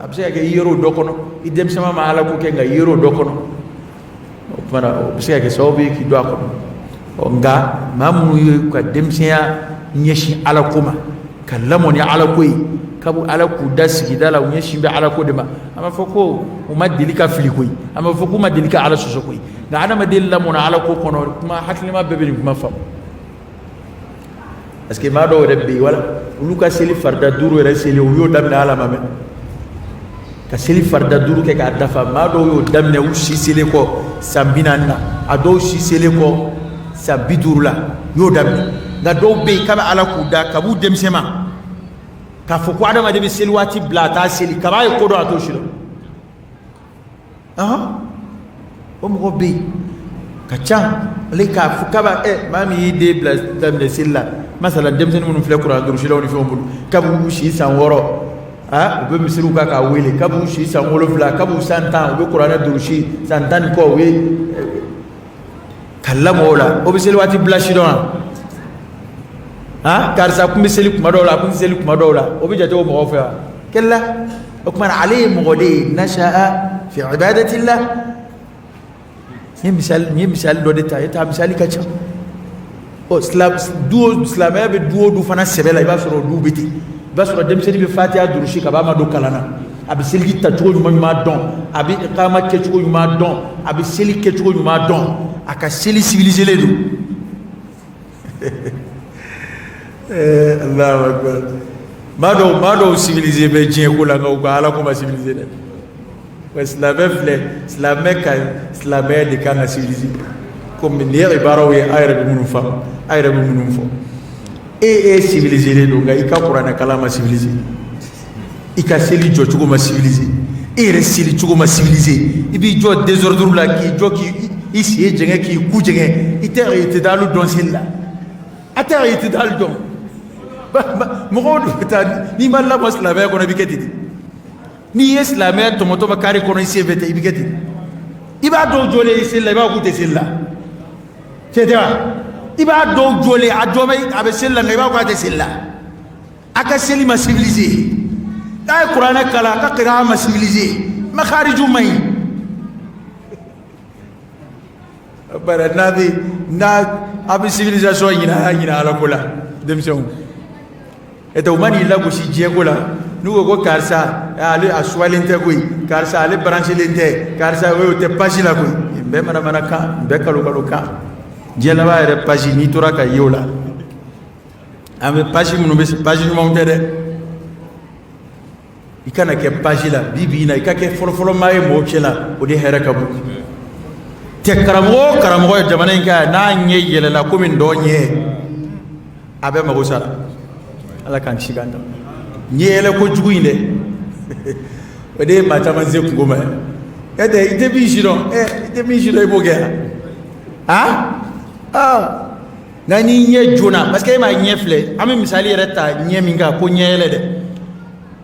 a bɛ se ka kɛ i yer'o dɔ kɔnɔ, i denmisɛnma ma Ala ko kɛ, nka i yer'o dɔ kɔnɔ. O tuma na, o bɛ se ka kɛ sababu ye k'i don a kɔnɔ. Ɔ, nka maa minnu ye ka denmisɛnya ɲɛsin Ala ko ma, ka lamɔ ni Ala ko ye, kabu Ala k'u da sigida la, u ɲɛsin bɛ Ala ko de ma, an b'a fɔ ko u ma deli ka fili koyi, an b'a fɔ k'u ma deli ka Ala sɔsɔ koyi. Nka adamaden lamɔna Ala ko kɔnɔ, kuma hakilima bɛɛ bɛ nin kuma faamu, parce que maa dɔw yɛrɛ bɛ yen, wala olu ka seli farida 5 yɛrɛ seli, u y'o daminɛ Ala ma mɛn ka seli farida 5 kɛ k'a dafa. Maa dɔw y'o daminɛ u si selen kɔ san 40 na, a dɔw si selen kɔ san 50 la, u y'o daminɛ. Nka dɔw bɛ yen, kabi Ala k'u da, kab'u denmisɛn ma, k'a fɔ ko adamaden bɛ seli waati bila a t'a seli, kab'a ye ko dɔn, a t'o si dɔn. O mɔgɔ bɛ yen ka ca. Ale k'a fɔ kaba maa min y'i den bila daminɛ seli la, masala denmisɛnnin minnu filɛ kuran durusilaw ni fɛnw bolo, kabi u si san 6, u bɛ misiriw kan k'a wele, kabi u si san 7, kabi u san 10, u bɛ kuranɛ durusi, san 10 ni kɔ, u ye ka lamɔ o la, o bɛ seli waati bila si dɔn wa? Karisa kun bɛ seli kuma dɔw la, a kun tɛ seli kuma dɔw la, o bɛ jate o mɔgɔw fɛ wa? Kɛlɛ o tuma na, ale ye mɔgɔ de ye nasha'a fi ibadatillah. N ye misali dɔ de ta, e ta misali ka ca. Ɔ, du silamɛya bɛ du o du fana sɛbɛ la, i b'a sɔrɔ o du bɛ ten. I b'a sɔrɔ denmisɛnnin bɛ fatiya durusi ka b'a ma don kalan na, a bɛ seliji tacogo ɲuman ɲuman dɔn, a bɛ iqama kɛcogo ɲuman dɔn, a bɛ seli kɛcogo ɲuman dɔn, a ka seli civilisé don. Allahu akbar! Maa dɔw civilisé bɛ diɲɛ ko la, nka u ka Ala ko ma civilisé dɛ. Wa silamɛ filɛ, silamɛ ka silamɛya de kan ka civilisé. Komi nin ye baaraw ye, a yɛrɛ bɛ minnu faamu, a yɛrɛ bɛ minnu fɔ, e civilisé don, nka i ka kuranɛ kalan ma civilisé, i ka seli jɔcogo ma civilisé, e yɛrɛ seli cogo ma civilisé. I b'i jɔ désordre la, k'i jɔ k'i sen jɛngɛ, k'i ku jɛngɛ, i tɛ itidaalu dɔn seli la, a tɛ itidaalu dɔn. Mɔgɔw de bɛ taa. N'i ma lamɔ silamɛya kɔnɔ, i bɛ kɛ ten de. N'i ye silamɛya tɔmɔtɔmɔ kari kɔnɔ i sen fɛ ten, i bɛ kɛ ten. I b'a dɔw jɔlen i seli la, i b'a fɔ k'u tɛ seli la. Tiɲɛ tɛ wa? I b'a dɔw jɔlen, a jɔ bɛ, a bɛ seli la, nka i b'a fɔ k'a tɛ seli la. A ka seli ma civilisé, n'a ye kuranɛ kalan, a ka kira ma civilisé, makhariju ma ɲi. Bari n'a bɛ n'a a bɛ civilisation ɲini, a y'a ɲini Ala ko la. Denmisɛnw, e tɛ u ma n'i lagosi diɲɛ ko la. N'u ko ko karisa ale a suwalen tɛ koyi, karisa ale branchelen tɛ, karisa o tɛ page la koyi. Nin bɛɛ manamanakan, nin bɛɛ kalo kalo kan. Diɲɛ laban yɛrɛ page n'i tora ka ye o la, an bɛ page minnu bɛ page ɲumanw tɛ dɛ. I kana kɛ page la bi bi in na, i ka kɛ fɔlɔfɔlɔ maa ye mɔgɔw cɛ la, o de hɛrɛ ka bon. Tɛ karamɔgɔ o karamɔgɔ ye jamana in kan yan, n'a ɲɛ yɛlɛla komi dɔ ɲɛ, a bɛ mago sa la. Ala k'an kisi k'an ta ɲɛ yɛlɛ kojugu in dɛ, o de ye maa caman se kungo ma. E tɛ i tɛ min si dɔn, ɛ i tɛ min si dɔn, i b'o kɛ yan. Aa nka n'i ɲɛ joona, parce que e m'a ɲɛ filɛ, an bɛ misali yɛrɛ ta ɲɛ min kan ko ɲɛ yɛlɛ dɛ.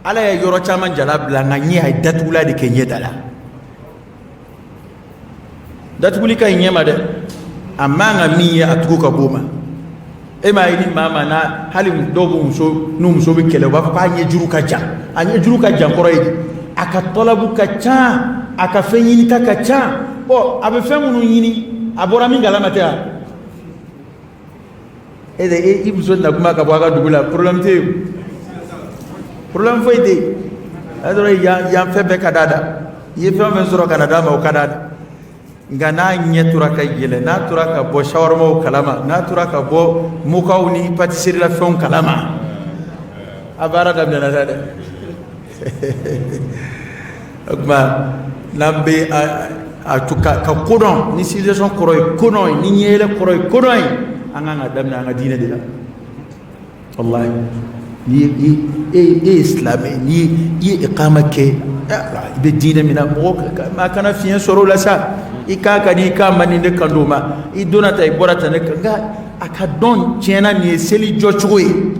Ala ye yɔrɔ caman jala bila, nka ɲɛ a ye datugula de kɛ ɲɛ da la. Datuguli ka ɲi ɲɛ ma dɛ, a man ka min ye a tugu ka b'o ma. E m'a ye ni maa ma na, hali dɔw bɛ muso n'u muso bɛ kɛlɛ, u b'a fɔ k'a ɲɛjuru ka jan. A ɲɛjuru ka jan kɔrɔ ye di? A ka tɔlabu ka ca, a ka fɛn ɲinita ka ca. Ɔ a bɛ fɛn minnu ɲini, a bɔra min kalama tɛ wa? E de i muso na kuma ka bɔ a ka dugu la, problème tɛ yen, problème foyi tɛ yen. A dɔrɔn yan yan fɛn bɛɛ ka d'a da, i ye fɛn o fɛn sɔrɔ ka na d'a ma, o ka d'a da. Nka n'a ɲɛ tora ka yɛlɛ, n'a tora ka bɔ shawarmaw kalama, n'a tora ka bɔ mokaw ni pâtisserie la fɛnw kalama, a baara daminɛna sa dɛ. O tuma n'an bɛ a to ka kodɔn, ni civilisation kɔrɔ ye kodɔn ye, ni ɲɛyɛlɛ kɔrɔ ye kodɔn ye, an kan ka daminɛ an ka diinɛ de la. Walahi, ni e ye silamɛ, ni i ye iqama kɛ, i bɛ diinɛ min na, mɔgɔ maa kana fiɲɛ sɔrɔ o la sa. I k'a ka di, i k'a man di, ne kan d'o ma. I donna tan, i bɔra tan, ne kan. Nka a ka dɔn tiɲɛna nin ye seli jɔcogo ye.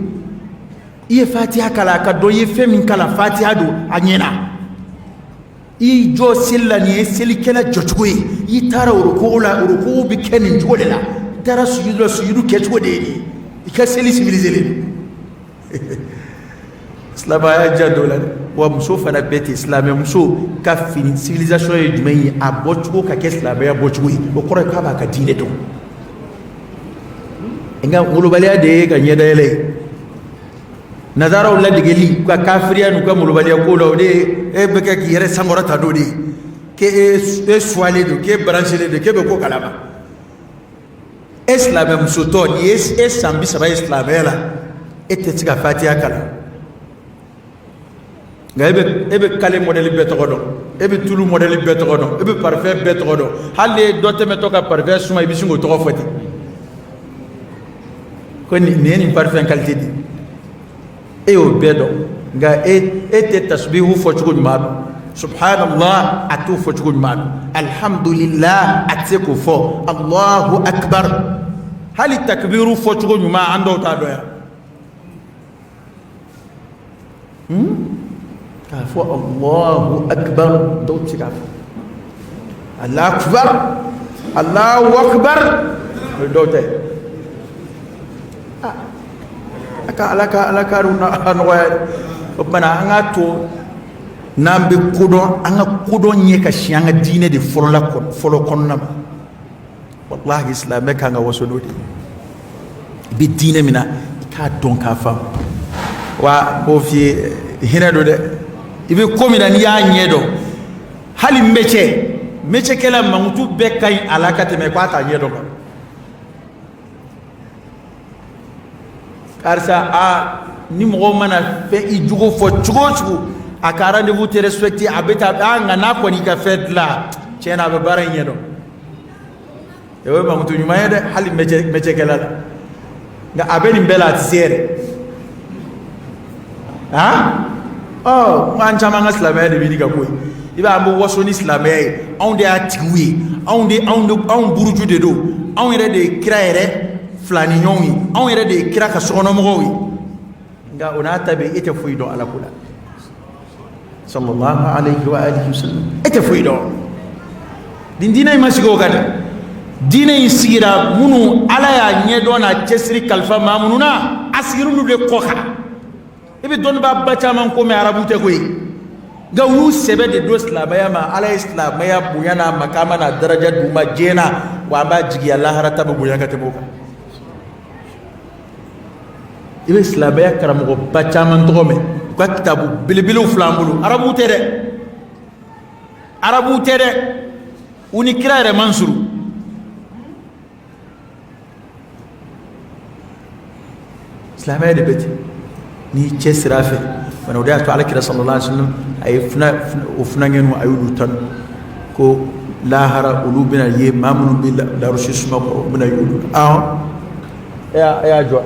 I ye fatiha kalan, a ka dɔn i ye fɛn min kalan, fatiha don, a ɲɛna. I y'i jɔ seli la, nin ye selikɛla jɔcogo ye. I taara orokogo la, orokogo bɛ kɛ nin cogo de la. I taara sujudu la, sujudu kɛcogo de ye nin ye. I ka seli civilisé len don. Silamɛya ja dɔ la dɛ. Wa muso fana bɛɛ ten. Silamɛ muso ka fini civilisation ye jumɛn ye? A bɔcogo ka kɛ silamɛya bɔcogo ye, o kɔrɔ ye k'a b'a ka diinɛ dɔn. Nka molobaliya de ye ka ɲɛdayɛlɛ ye. Nazaraw ladegeli u ka kafiriya n'u ka molobaliya ko la, o de ye e bɛ kɛ k'i yɛrɛ sankɔrɔta n'o de ye, k'e e suwalen don, k'e branchelen don, k'e bɛ ko kalama. E silamɛ musotɔ, nin ye e san 30 ye silamɛya la, e tɛ se ka fatiya kalan, nka e bɛ kale mɔdɛli bɛɛ tɔgɔ dɔn, e bɛ tulu mɔdɛli bɛɛ tɔgɔ dɔn, e bɛ parfum bɛɛ tɔgɔ dɔn. Hali ni ye dɔ tɛmɛtɔ ka parfum suma, i bɛ sin k'o tɔgɔ fɔ ten ko nin ye nin parfum qualité de ye. E y'o bɛɛ dɔn, nka e tɛ tasubihu fɔ cogo ɲuman dɔn. Subhanallah, a t'o fɔ cogo ɲuman dɔn. Alhamdulillah, a tɛ se k'o fɔ. Allahu akbar, hali takbiru fɔ cogo ɲuman, an dɔw t'a dɔn yan. K'a fɔ Allahu akbar, dɔw tɛ se k'a fɔ Allahu akbar, Allahu akbar, o ye dɔw ta ye. A ka Ala ka Ala ka nɔgɔya. O tuma na an k'a to n'an bɛ kodɔn, an ka kodɔn ɲɛ ka sin an ka diinɛ de fɔlɔ la, fɔlɔ kɔnɔna ma. Walahi, silamɛ kan ka waso n'o de ye. I bɛ diinɛ min na, i k'a dɔn k'a faamu. Wa n b'o f'i ye, hinɛ don dɛ. I bɛ ko min na, n'i y'a ɲɛ dɔn, hali mɛcɛkɛla mankutu bɛɛ ka ɲi a la ka tɛmɛ k'a t'a ɲɛ dɔn kan. Karisa, a ni mɔgɔw mana fɛn i jogo fɔ cogo o cogo, a ka rendez-vous tɛ respecté, a bɛ taa a, nka n'a kɔni ka fɛn dilan, tiɲɛ na, a bɛ baara in ɲɛ dɔn. O ye mankutu ɲuman ye dɛ, hali mɛcɛkɛla la. Nka a bɛ nin bɛɛ la, a tɛ se yɛrɛ. Ɔ an caman ka silamɛya de bɛ ɲini ka ko ye. I b'a ye, an bɛ waso ni silamɛya ye, anw de y'a tigiw ye, anw de anw de anw buruju de don, anw yɛrɛ de ye kira yɛrɛ filaniɲɔgɔnw ye, anw yɛrɛ de ye kira ka sokɔnɔmɔgɔw ye. Nka o n'a ta bɛɛ, e tɛ foyi dɔn Ala ko la, sallallahu alayhi wa alihi wasallam. E tɛ foyi dɔn. Nin diinɛ in ma sigi o kan dɛ. Diinɛ in sigira minnu Ala y'a ɲɛdɔn n'a cɛsiri kalifa maa minnu na, a sigira olu de kɔ kan. I bɛ dɔnnibaaba caman ko mɛn, arabu tɛ koyi, nka u y'u sɛbɛ de don silamɛya ma. Ala ye silamɛya bonya n'a makama n'a daraja d'u ma diɲɛ na, wa an b'a jigiya lahara ta bɛ bonya ka tɛmɛ o kan. I bɛ silamɛya karamɔgɔba caman tɔgɔ mɛn, u ka kitabu belebelew filɛ an bolo. Arabuw tɛ dɛ, arabuw tɛ dɛ, u ni kira yɛrɛ man surun. Silamɛya de bɛ ten, n'i cɛ sira fɛ fana. O de y'a to Ala kira sallallahu alaihi wasallam a ye funa o funankɛninw, a y'olu tanu ko lahara olu bɛna ye maa minnu bɛ larusi suma kɔrɔ, u bɛna ye olu la. Ahɔn, e y'a jɔ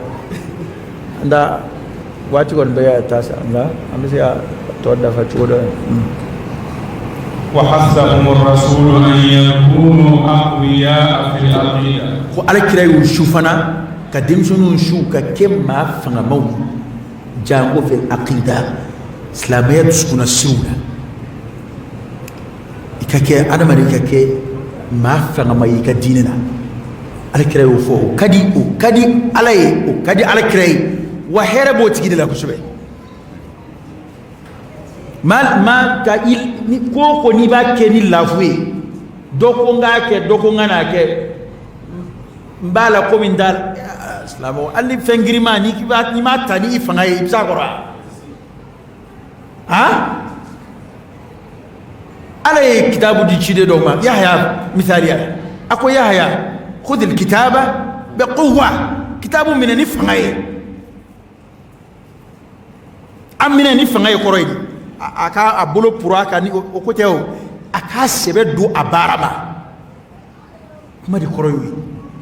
an da waati kɔni bɛ ka taa sa, nka an bɛ se ka tɔ dafa cogo dɔ la. وحثهم الرسول أن يكونوا أقوياء في العقيدة. Ko Ala kira y'u su fana, ka denmisɛnninw su ka kɛ maa fangamaw ye, janko fɛ aqida, silamɛya dusukunna siriw la. I ka kɛ adamaden, ka kɛ maa fangama ye i ka diinɛ na. Ala kira y'o fɔ. O ka di, o ka di Ala ye, o ka di Ala kira ye, wa hɛrɛ b'o tigi de la kosɛbɛ. Ma ka i ni ko o ko n'i b'a kɛ ni lafu ye, dɔ ko n k'a kɛ, dɔ ko n ka n'a kɛ, n b'a la komi n t'a la. Silamɛw, hali ni fɛn girinma n'i b'a n'i m'a ta ni i fanga ye, i bɛ s'a kɔrɔ wa? Han, Ala ye kitabu di ciden dɔw ma, Yahaya misaliya la. A ko: "Yahaya, khudil kitaba bi quwwa." Kitabu minɛ ni fanga ye. A minɛ ni fanga ye kɔrɔ ye di? A ka a bolo puru a kan ni o ko tɛ o, a k'a sɛbɛ don a baara ma. Kuma de kɔrɔ y'o ye.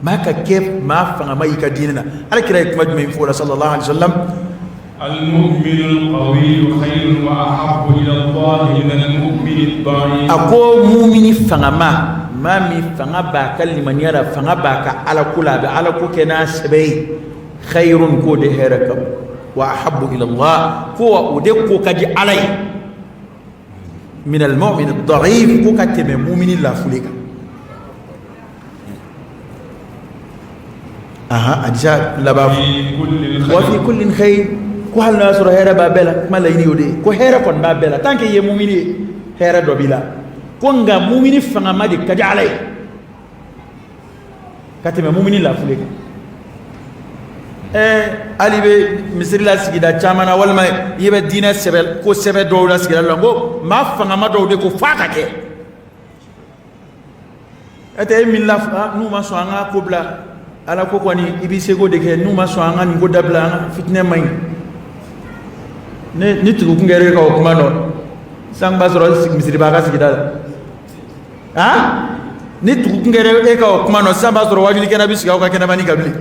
Maa ka kɛ maa fangama y'i ka diinɛ na. Ala kira ye kuma jumɛn fɔ o la sallallahu alaihi wasallam? المؤمن القوي خير وأحب إلى الله من المؤمن الضعيف. A ko mumini fangama, maa min fanga b'a ka limaniya la, fanga b'a ka ala ko la, a bɛ ala ko kɛ n'a sɛbɛ ye, khayrun, k'o de hɛrɛ ka bon, wa ahabbu ila Allah, ko wa o de ko ka di Ala ye, min al-mu'min ad-da'if, ko ka tɛmɛ mumini lafule kan. Aha, hadisa laban. في كل wa fi خير. kullin khayr, ko hali n'a y'a sɔrɔ hɛrɛ b'a bɛɛ la. Kuma laɲini y'o de ye, ko hɛrɛ kɔni b'a bɛɛ la. Tant que i ye mumini ye, hɛrɛ dɔ b'i la. Ko nka mumini fangama de ka di Ala ye ka tɛmɛ mumini lafule kan. Hali bɛ misiri la sigida caman na, walima i bɛ diinɛ sɛbɛ ko sɛbɛ dɔw la sigida la, ko maa fangama dɔw de ko f'a ka kɛ. E tɛ e min la, n'u ma sɔn an ka ko bila, Ala ko kɔni, i b'i seko de kɛ. N'u ma sɔn an ka nin ko dabila, an ka fitinɛ man ɲi. Ne ni tugu kun kɛra e ka o kuma nɔ san b'a sɔrɔ misiri b'a ka sigida la. Han, ni tugu kun kɛra e ka o kuma nɔ sisan, b'a sɔrɔ wajulikɛnɛ bɛ sigi aw ka kɛnɛmani kan bilen.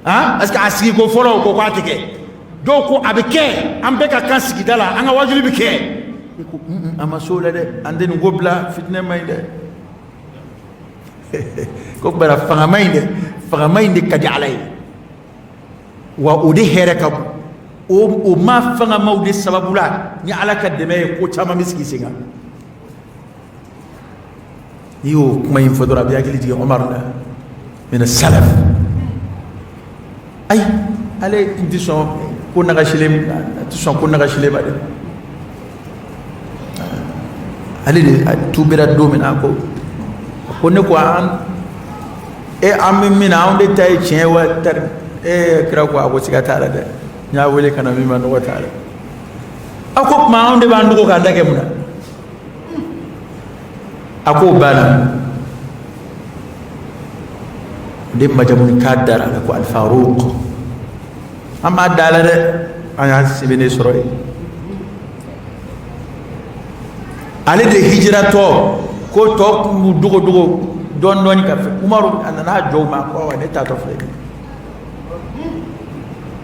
Han, parce que a sigi ko fɔlɔ, o ko k'a tɛ kɛ. Dɔw ko a bɛ kɛ, an bɛɛ ka kan sigida la, an ka wajuli bɛ kɛ. I ko un, an ma s'o la dɛ, an tɛ nin ko bila, fitinɛ man ɲi dɛ. Ko bara fangama in dɛ, fangama in de ka di Ala ye, wa o de hɛrɛ ka bon. O ma fangamaw de sababu la ni Ala ka dɛmɛ ye, ko caman bɛ sigi sen kan. N'i y'o kuma in fɔ dɔrɔn, a bɛ hakili jigin Omar la min salaf. Ayi, ale tun tɛ sɔn ko nagasilen, a tɛ sɔn ko nagasilen ma dɛ. Ale de tubira don min na, a ko ne ko an e an bɛ min na, anw de ta ye tiɲɛ ye wa tari e kira ko a ko siga t'a la dɛ, n y'a wele ka na min ma, nɔgɔ t'a la. A ko tuma anw de b'an dogo k'an da kɛ mun na? A k'o banna o de majamuni k'a dara a la ko Alifaruq. An b'a da la dɛ, an y'a sɛbɛnnen sɔrɔ yen. Ale de hijiratɔ ko tɔ kun b'u dogo dogo dɔɔni dɔɔni ka fɛ. Umaru a nana jɔ u ma ko awa, ne taatɔ filɛ nin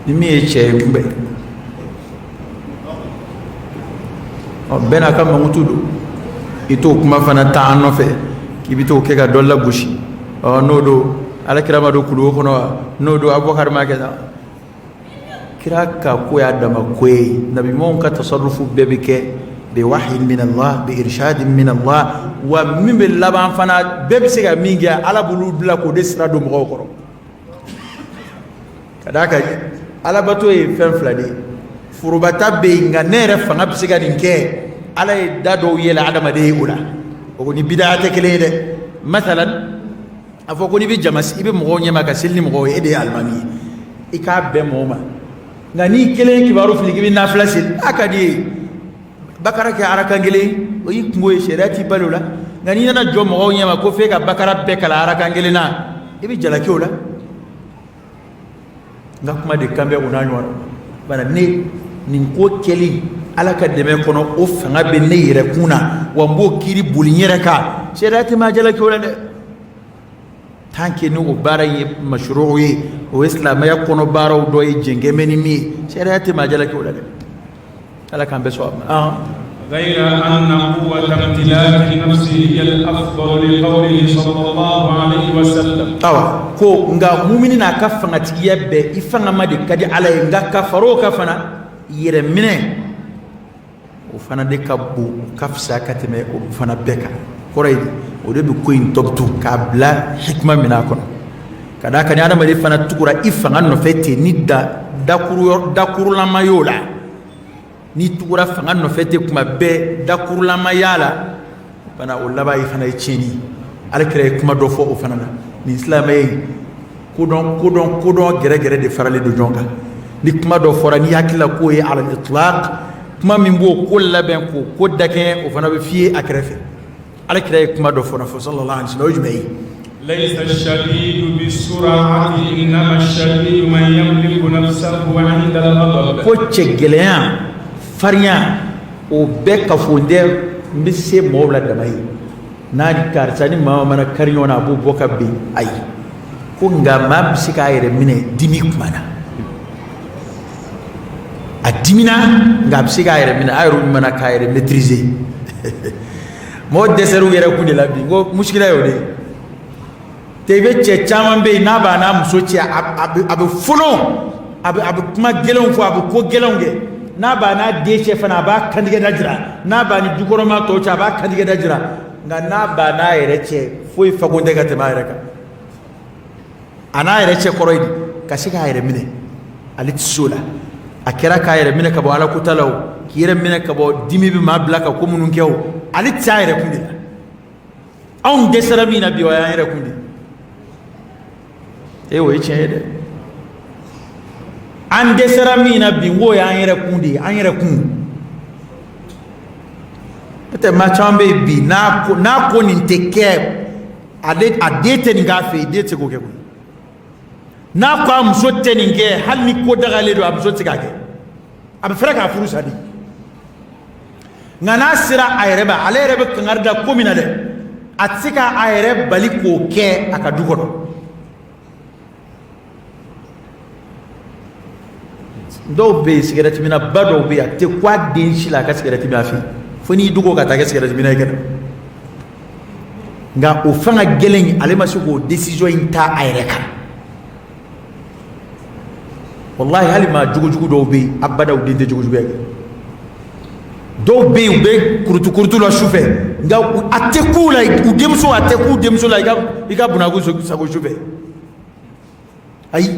ye, ni min ye cɛ ye kunbɛn. Ɔ, bɛɛ n'a ka mankutu don. I t'o kuma fana ta an nɔfɛ k'i bɛ t'o kɛ ka dɔ lagosi. Ɔ, n'o don, Ala kira ma don kuluwo kɔnɔ wa? N'o don, Abubakar ma kɛ tan. Kira ka ko y'a dama ko ye. Nabiɲumanw ka tasarufu bɛɛ bɛ kɛ bi wahyi min Allah, bi irshad min Allah. Wa min bɛ laban fana, bɛɛ bɛ se ka min kɛ, Ala b'olu bila k'o de sira don mɔgɔw kɔrɔ. Ka d'a kan alabato ye fɛn fila de ye. Forobata bɛ yen, nka ne yɛrɛ fanga bɛ se ka nin kɛ. Ala ye da dɔw yɛlɛ adamaden ye o la, o ko ni bidaya tɛ kelen ye dɛ. Masalan, a fɔ ko n'i bɛ jama, i bɛ mɔgɔw ɲɛma ka seli ni mɔgɔw ye, e de ye alimami ye, i k'a bɛn mɔgɔw ma. Nka n'i kelen kibaru fili k'i bɛ nafila seli, a ka di ye bakara kɛ arakan kelen, o y'i kungo ye, sariya t'i bali o la. Nka n'i nana jɔ mɔgɔw ɲɛma ko f'e ka bakara bɛɛ kalan arakan kelen na, i bɛ jalaki o la. N ka kuma de kan bɛ o n'a ɲɔgɔn bana. Ne nin ko kɛli Ala ka dɛmɛ kɔnɔ, o fanga bɛ ne yɛrɛ kun na, wa n b'o kiiri boli n yɛrɛ kan. Sariya tɛ maa jalaki o la dɛ, tant que ni o baara in ye mashuru'u ye, o ye silamɛya kɔnɔ baaraw dɔ ye, jɛnkɛ bɛ ni min ye, sariya tɛ maa jalaki o la dɛ. Ala k'an bɛɛ sɔn a ma. غير أن قوة امتلاك النفس هي الأفضل لقوله صلى الله عليه وسلم. Awa ko nka mumini n'a ka fangatigiya bɛɛ, i fangama de ka di Ala ye, nka ka fara o kan fana, yɛrɛ minɛ o fana de ka bon, o ka fisa ka tɛmɛ o fana bɛɛ kan. Kɔrɔ ye di, o de bɛ ko in tɔbɔtɔ k'a bila hikima minɛ a kɔnɔ, ka d'a kan ni adamaden fana tugura i fanga nɔfɛ ten, ni da dakuru dakurulama y'o la, n'i tugura fanga nɔfɛ ten kuma bɛɛ, dakurulama y'a la fana, o laban ye fana ye tiɲɛni ye. Ala kira ye kuma dɔ fɔ o fana na. Nin silamɛ ye kodɔn kodɔn kodɔn gɛrɛgɛrɛ de faralen don ɲɔgɔn kan. Ni kuma dɔ fɔra, n'i hakili la k'o ye alal itlaq, kuma min b'o ko labɛn k'o ko dakɛɲɛ, o fana bɛ f'i ye a kɛrɛfɛ. Ala kira ye kuma dɔ fɔ sallallahu alaihi wasallam, o ye jumɛn ye? ليس الشديد بالسرعة إنما الشديد من يملك نفسه عند الغضب. Ko cɛ gɛlɛya, farinya, o bɛɛ kafo tɛ n bɛ se mɔgɔw la dama ye, n'a ni karisa ni maa mana kari ɲɔgɔn na, a b'o bɔ ka bin. Ayi, ko nka maa bɛ se k'a yɛrɛ minɛ dimi kuma na. A dimina, nka a bɛ se k'a yɛrɛ minɛ, a yɛrɛ mana k'a yɛrɛ maîtriser. Mɔgɔ dɛsɛr'u yɛrɛ kun de la bi. N ko musikila y'o de ye te. I bɛ cɛ caman bɛ yen, n'a b'a n'a muso cɛ, a bɛ fono, a bɛ kuma gɛlɛnw fɔ, a bɛ ko gɛlɛnw kɛ. N'a b'a n'a den cɛ fana, a b'a kantigɛ da jira. N'a b'a ni dukɔnɔma tɔw cɛ, a b'a kantigɛ da jira. Nka n'a b'a n'a yɛrɛ cɛ, foyi fagon tɛ ka tɛmɛ a yɛrɛ kan. A n'a yɛrɛ cɛ kɔrɔ ye di? Ka se k'a yɛrɛ minɛ, ale tɛ se o la. A kɛra k'a yɛrɛ minɛ ka bɔ Ala kota la, o k'i yɛrɛ minɛ ka bɔ dimi bɛ maa bila ka ko minnu kɛ, o ale tɛ se a yɛrɛ kun de la. Anw dɛsɛra min na bi, o y'an yɛrɛ kun de ye. O ye tiɲɛ ye dɛ. An dɛsɛra min na bi, n k'o y'an yɛrɛ kun de ye, an yɛrɛ kun. N'o tɛ, maa caman bɛ yen bi, n'a ko nin tɛ kɛ, ale a den tɛ nin k'a fɛ yen, den tɛ se k'o kɛ koyi. N'a ko a muso tɛ nin kɛ, hali ni ko dagalen don, a muso tɛ se k'a kɛ, a bɛ fɛrɛ k'a furu sa de. Nka n'a sera a yɛrɛ ma, ale yɛrɛ bɛ kangari da ko min na dɛ, a tɛ se k'a yɛrɛ bali k'o kɛ a ka du kɔnɔ. Dɔw bɛ yen, sigɛrɛti minna ba dɔw bɛ yen, a tɛ ku a den si la a ka sigɛrɛti min a fɛ yen, fo n'i dogo ka taa kɛ sigɛrɛti minna ye kɛnɛ. Nka o fanga gɛlɛn in, ale ma se k'o décision in ta a yɛrɛ kan. Wallahi, hali maa jugujugu dɔw bɛ yen, abada u den tɛ jugujuguya kɛ. Dɔw bɛ yen, u bɛ kurutu kurutu la su fɛ, nka a tɛ k'u la, u denmuso, a tɛ k'u denmuso la i ka bunako sago su fɛ. Ayi,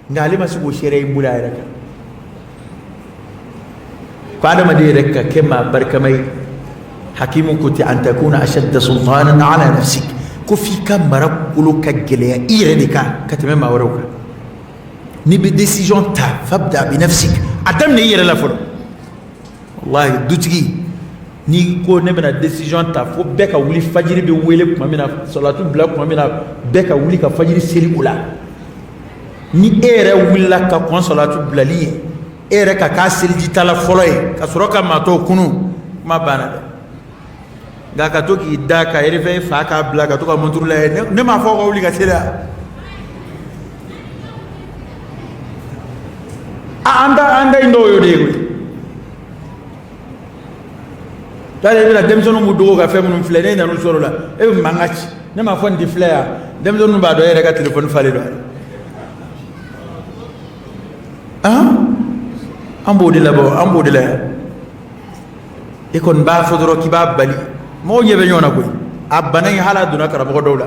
nka ale ma se k'o seereya in boli a yɛrɛ kan. Ko adamaden yɛrɛ ka kɛ maa barikama ye, hakimu ko ten, an takuna ashadda sultanan ala nafsik, ko f'i ka mara kolo ka gɛlɛya i yɛrɛ de kan ka tɛmɛ maa wɛrɛw kan. N'i bɛ décision ta, fabda bi nafsik, a daminɛ i yɛrɛ la fɔlɔ. Wallahi, dutigi, n'i ko ne bɛna décision ta fo bɛɛ ka wuli, fajiri bɛ wele tuma min na, salatu bila tuma min na, bɛɛ ka wuli ka fajiri seli o la, ni e yɛrɛ wulila ka kɔn salatu bilali ye, e yɛrɛ ka k'a selijitala fɔlɔ ye, ka sɔrɔ ka maa tɔw kunu, kuma banna dɛ. Nka ka to k'i da ka réveil fa k'a bila ka to ka montre lajɛ, ne m'a fɔ ka wuli ka seli a an da in dɔw y'o de ye koyi. Tari i bɛna denmisɛnninw b'u dogo ka fɛn minnu filɛ, ne nan'u sɔrɔ o la, e bɛ mankan ci, ne m'a fɔ nin tɛ filɛ yan. Denmisɛnninw b'a dɔn e yɛrɛ ka telefɔni falen don. An b'o de labɔ, an b'o de la yan. E kɔni b'a fɔ dɔrɔn k'i b'a bali, mɔgɔw ɲɛ bɛ ɲɔgɔn na koyi. A bana in, hali a donna karamɔgɔ dɔw la.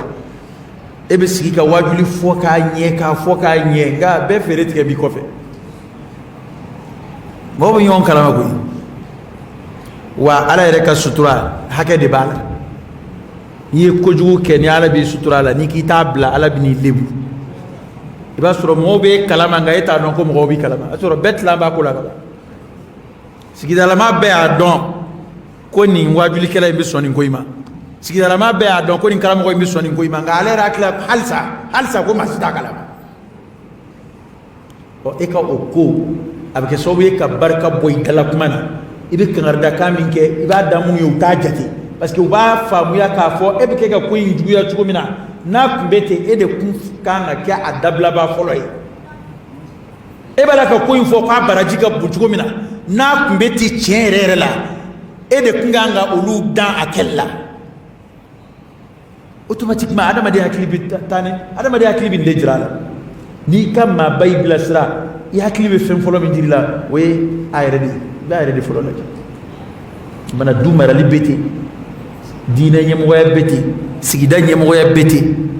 E bɛ sigi ka wajuli fɔ k'a ɲɛ, k'a fɔ k'a ɲɛ, nka bɛɛ feere tigɛ b'i kɔfɛ. Mɔgɔw bɛ ɲɔgɔn kalama koyi. Wa Ala yɛrɛ ka sutura hakɛ de b'a la. N'i ye kojugu kɛ, ni Ala b'i sutura la, n'i k'i t'a bila, Ala bɛ n'i lebu. I b'a sɔrɔ mɔgɔw b'e kalama, nka e t'a dɔn ko mɔgɔw b'i kalama. A sɔrɔ bɛɛ tilan b'a ko la ka ban. Sigidalama bɛɛ y'a dɔn ko nin waajulikɛla in bɛ sɔn nin ko in ma, sigidalama bɛɛ y'a dɔn ko nin karamɔgɔ in bɛ sɔn nin ko in ma, nka ale yɛrɛ hakili la halisa halisa ko maa si t'a kalama. Ɔ, e ka o ko a bɛ kɛ sababu ye ka barika bɔ i dala kuma na. I bɛ kangaridakan min kɛ, i b'a da minnu ye, u t'a jate, parce que u b'a faamuya k'a fɔ e bɛ kɛ ka ko in juguya cogo min na, n'a tun bɛ ten, e de kun kan ka kɛ a dabilaba fɔlɔ ye. E b'a la ka ko in fɔ k'a baraji ka bon cogo min na, n'a tun bɛ ten tiɲɛ yɛrɛ yɛrɛ la, e de kun kan ka olu dan a kɛli la. Automatiquement, adamaden hakili bɛ taa ni adamaden hakili bɛ nin de jira a la. N'i ka maaba y'i bilasira, i hakili bɛ fɛn fɔlɔ min jir'i la, o ye a yɛrɛ de ye. I b'a yɛrɛ de fɔlɔ lajɛ. Mana du marali bɛ ten, diinɛ ɲɛmɔgɔya bɛ ten, sigida ɲɛmɔgɔya bɛ ten.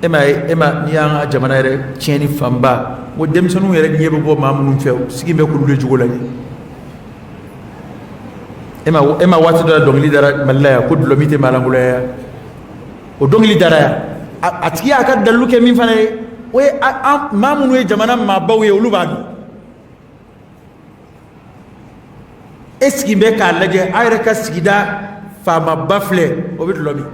E ma ye, e ma n'i y'an ka jamana yɛrɛ tiɲɛni fanba, n ko denmisɛnninw yɛrɛ ɲɛ bɛ bɔ maa minnu fɛ, u sigi bɛ k'olu de jogo lajɛ. E ma waati dɔ la dɔnkili dara Mali la yan ko dɔlɔmin tɛ maalankolonya ye. O dɔnkili dara yan, a tigi y'a ka dalilu kɛ min fana ye, o ye an maa minnu ye jamana maabaw ye, olu b'a dɔn. E sigi bɛ k'a lajɛ, a yɛrɛ ka sigida faamaba filɛ, o bɛ dɔlɔ min.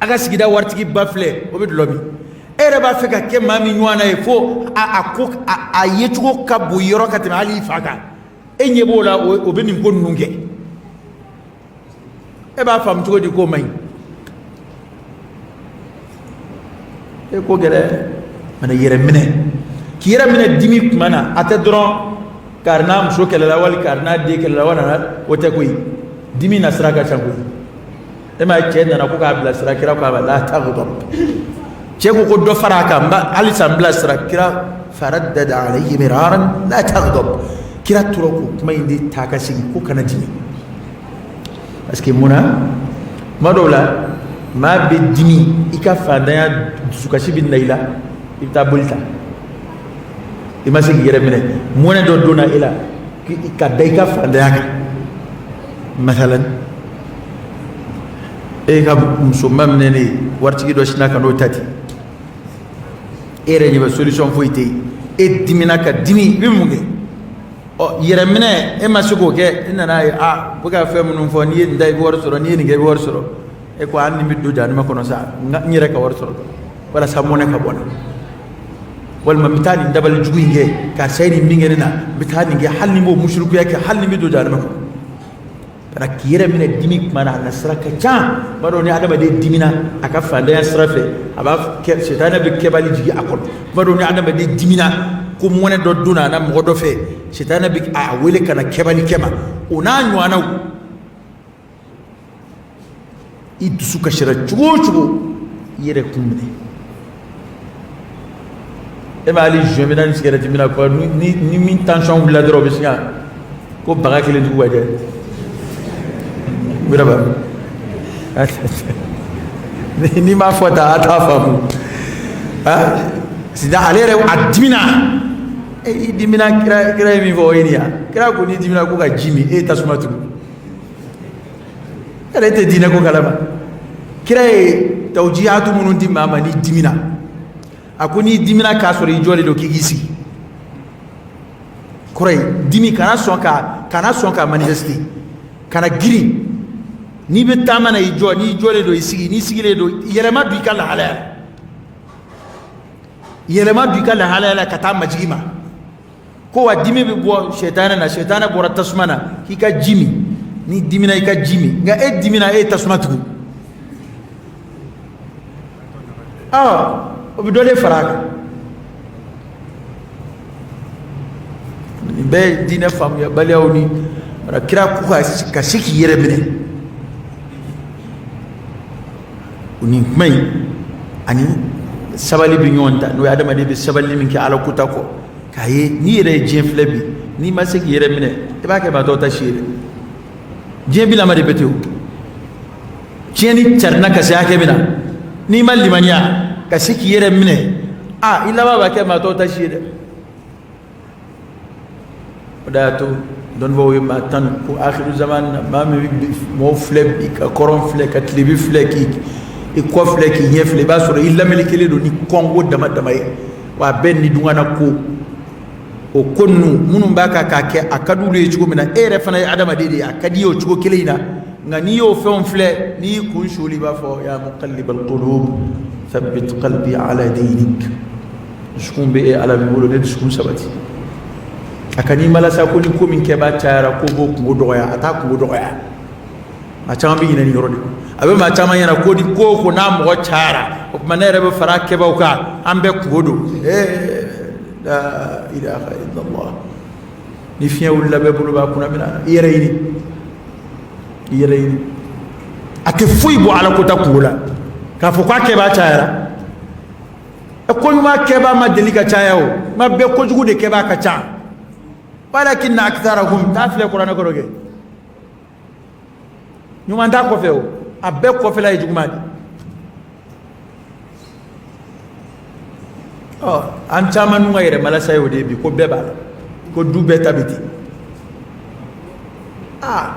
A ka sigida waritigi ba filɛ, o bɛ dɔlɔ min. E yɛrɛ b'a fɛ ka kɛ maa min ɲɔgɔnna ye, fo a ko a yecogo ka bon yɔrɔ ka tɛmɛ hali i fa kan, e ɲɛ b'o la, o bɛ nin ko ninnu kɛ. E b'a faamu cogo di k'o man ɲi? E ko gɛlɛn mana yɛrɛ minɛ, k'i yɛrɛ minɛ dimi tuma na, a tɛ dɔrɔn kari n'a muso kɛlɛla, wali kari n'a den kɛlɛla, wali o tɛ koyi. Dimi na sira ka ca koyi. E m'a ye, cɛ nana ko k'a bilasira, kira ko a ma la taghdab. Cɛ ko ko dɔ fara a kan, n ba halisa n bilasira. Kira faraddada alayhi miraran la taghdab. Kira tora k'o kuma in de ta ka segin ko kana dimi, parce que mun na, tuma dɔw la maa bɛ dimi, i ka faantanya dusukasi bɛ na i la, i bɛ taa boli ta, i ma se k'i yɛrɛ minɛ, mɔnɛ dɔ donna e la ka da i ka faantanya kan. Masalan, e ka muso maminɛnen ye, waritigi dɔ sinna ka n'o ta ten, e yɛrɛ ɲɛ bɛ solution foyi tɛ yen, e dimina ka dimi, i bɛ mun kɛ? Ɔ, yɛrɛminɛ, e ma se k'o kɛ. E nana ye, a bɛ ka fɛn minnu fɔ, n'i ye nin da i bɛ wari sɔrɔ, n'i ye nin kɛ i bɛ wari sɔrɔ. E ko hali ni n bɛ don jahanama kɔnɔ sa, n yɛrɛ ka wari sɔrɔ walasa mɔnɛ ka bɔ n na, walima n bɛ taa nin dabali jugu in kɛ, karisa ye nin min kɛ ne na, n bɛ taa nin kɛ, hali ni n b'o musirikuya kɛ, hali ni n bɛ don jahanama kɔnɔ. Kana k'i yɛrɛ minɛ dimi tuma na, a na sira ka ca. Tuma dɔw ni adamaden dimina a ka faantanya sira fɛ, a b'a kɛ, sitanɛ bɛ kɛbali jigin a kɔnɔ. Tuma dɔw ni adamaden dimina ko mɔnɛ dɔ donna a na mɔgɔ dɔ fɛ, sitanɛ bɛ a wele ka na kɛbali kɛ ma, o n'a ɲɔgɔnnaw. I dusu kasira cogo o cogo, i yɛrɛ kun minɛ. E ma hali joint minna ni sigɛrɛti minna kɔ, ni min tension wulila dɔrɔn, o bɛ sin ka ko baga kelen tugu ka jɛ. Wɛrɛ n'i m'a fɔ tan, a t'a faamu. Sisan ale yɛrɛ a dimina, i dimina, kira ye min fɔ, o ye nin ye. Kira ko n'i dimina ko ka ji min, e ye tasuma tugu. Yɛrɛ tɛ diinɛ ko kalama. Kira ye tawjihatu minnu di maa ma n'i dimina, a ko n'i dimina k'a sɔrɔ i jɔlen don, k'i k'i sigi. Kɔrɔ ye dimi kana sɔn ka manifester, kana girin. N'i bɛ taama na, i jɔ. N'i jɔlen don, i sigi. N'i sigilen don, yɛlɛma don i ka lahalaya la, yɛlɛma don i ka lahalaya la ka taa majigi ma. Ko wa dimi bɛ bɔ sɛtanɛ na, sɛtanɛ bɔra tasuma na, k'i ka ji min. N'i dimina, i ka ji min. Nka e dimina, e ye tasuma tugu, o bɛ dɔ de fara a kan. Nin bɛɛ ye diinɛ faamuyabaliyaw ni kira ko ka se k'i yɛrɛ minɛ. Nin kuma in ani sabali bɛ ɲɔgɔn ta, n'o ye adamaden bɛ sabali min kɛ ala kota kɔ k'a ye. N'i yɛrɛ ye diɲɛ filɛ bi, n'i ma se k'i yɛrɛ minɛ, i b'a kɛ maa tɔw ta si ye dɛ. Diɲɛ bi lama de bɛ ten. O tiɲɛni carinna ka se hakɛ min na, n'i ma limaniya ka se k'i yɛrɛ minɛ, a i laban b'a kɛ maa tɔw ta si ye dɛ. O de y'a to dɔnnibaaw ye maa tan ko akhiru zaman na, maa min bɛ mɔgɔw filɛ bi, ka kɔrɔn filɛ, ka tilebi filɛ, k'i i kɔ filɛ, k'i ɲɛ filɛ, i b'a sɔrɔ i lamɛnni kelen don ni kɔnko dama dama ye. Wa a bɛɛ ni dungana ko o ko ninnu minnu b'a kan k'a kɛ, a ka d'olu ye cogo min na, e yɛrɛ fana ye adamaden de ye, a ka d'i ye o cogo kelen in na. Nka n'i y'o fɛnw filɛ, n'i y'i kun suuli, i b'a fɔ: ya muqallibal qulub, thabbit qalbi ala dinik. Dusukun bɛ e Ala min bolo, ne dusukun sabati. A ka n'i malasa ko ni ko min kɛbaa cayara, ko b'o kungo dɔgɔya. A t'a kungo dɔgɔya. Maa caman bɛ ɲinɛ nin yɔrɔ de. A bɛ maa caman ɲɛna ko ni ko o ko n'a mɔgɔ cayara, o tuma ne yɛrɛ bɛ fara a kɛbaaw kan, an bɛɛ kungo don. Ee, la ilaha illallah! Ni fiɲɛ wulila, bɛɛ bolo b'a kunna minɛ. I yɛrɛ ɲini, i yɛrɛ ɲini. A tɛ foyi bɔ Ala ko ta kungo la k'a fɔ k'a kɛbaa cayara. Ko ɲuman kɛbaa ma deli ka caya, o ma bɛɛ kojugu de kɛbaa ka ca. Walakinna aktharahum, t'a filɛ kuranɛ kɔrɔ kɛ, ɲuman t'a kɔfɛ, o a bɛɛ kɔfɛla ye juguman de. Ɔ, an caman dun ka yɛrɛ malasa ye o de ye bi, ko bɛɛ b'a la, ko du bɛɛ ta bɛ ten. Aa,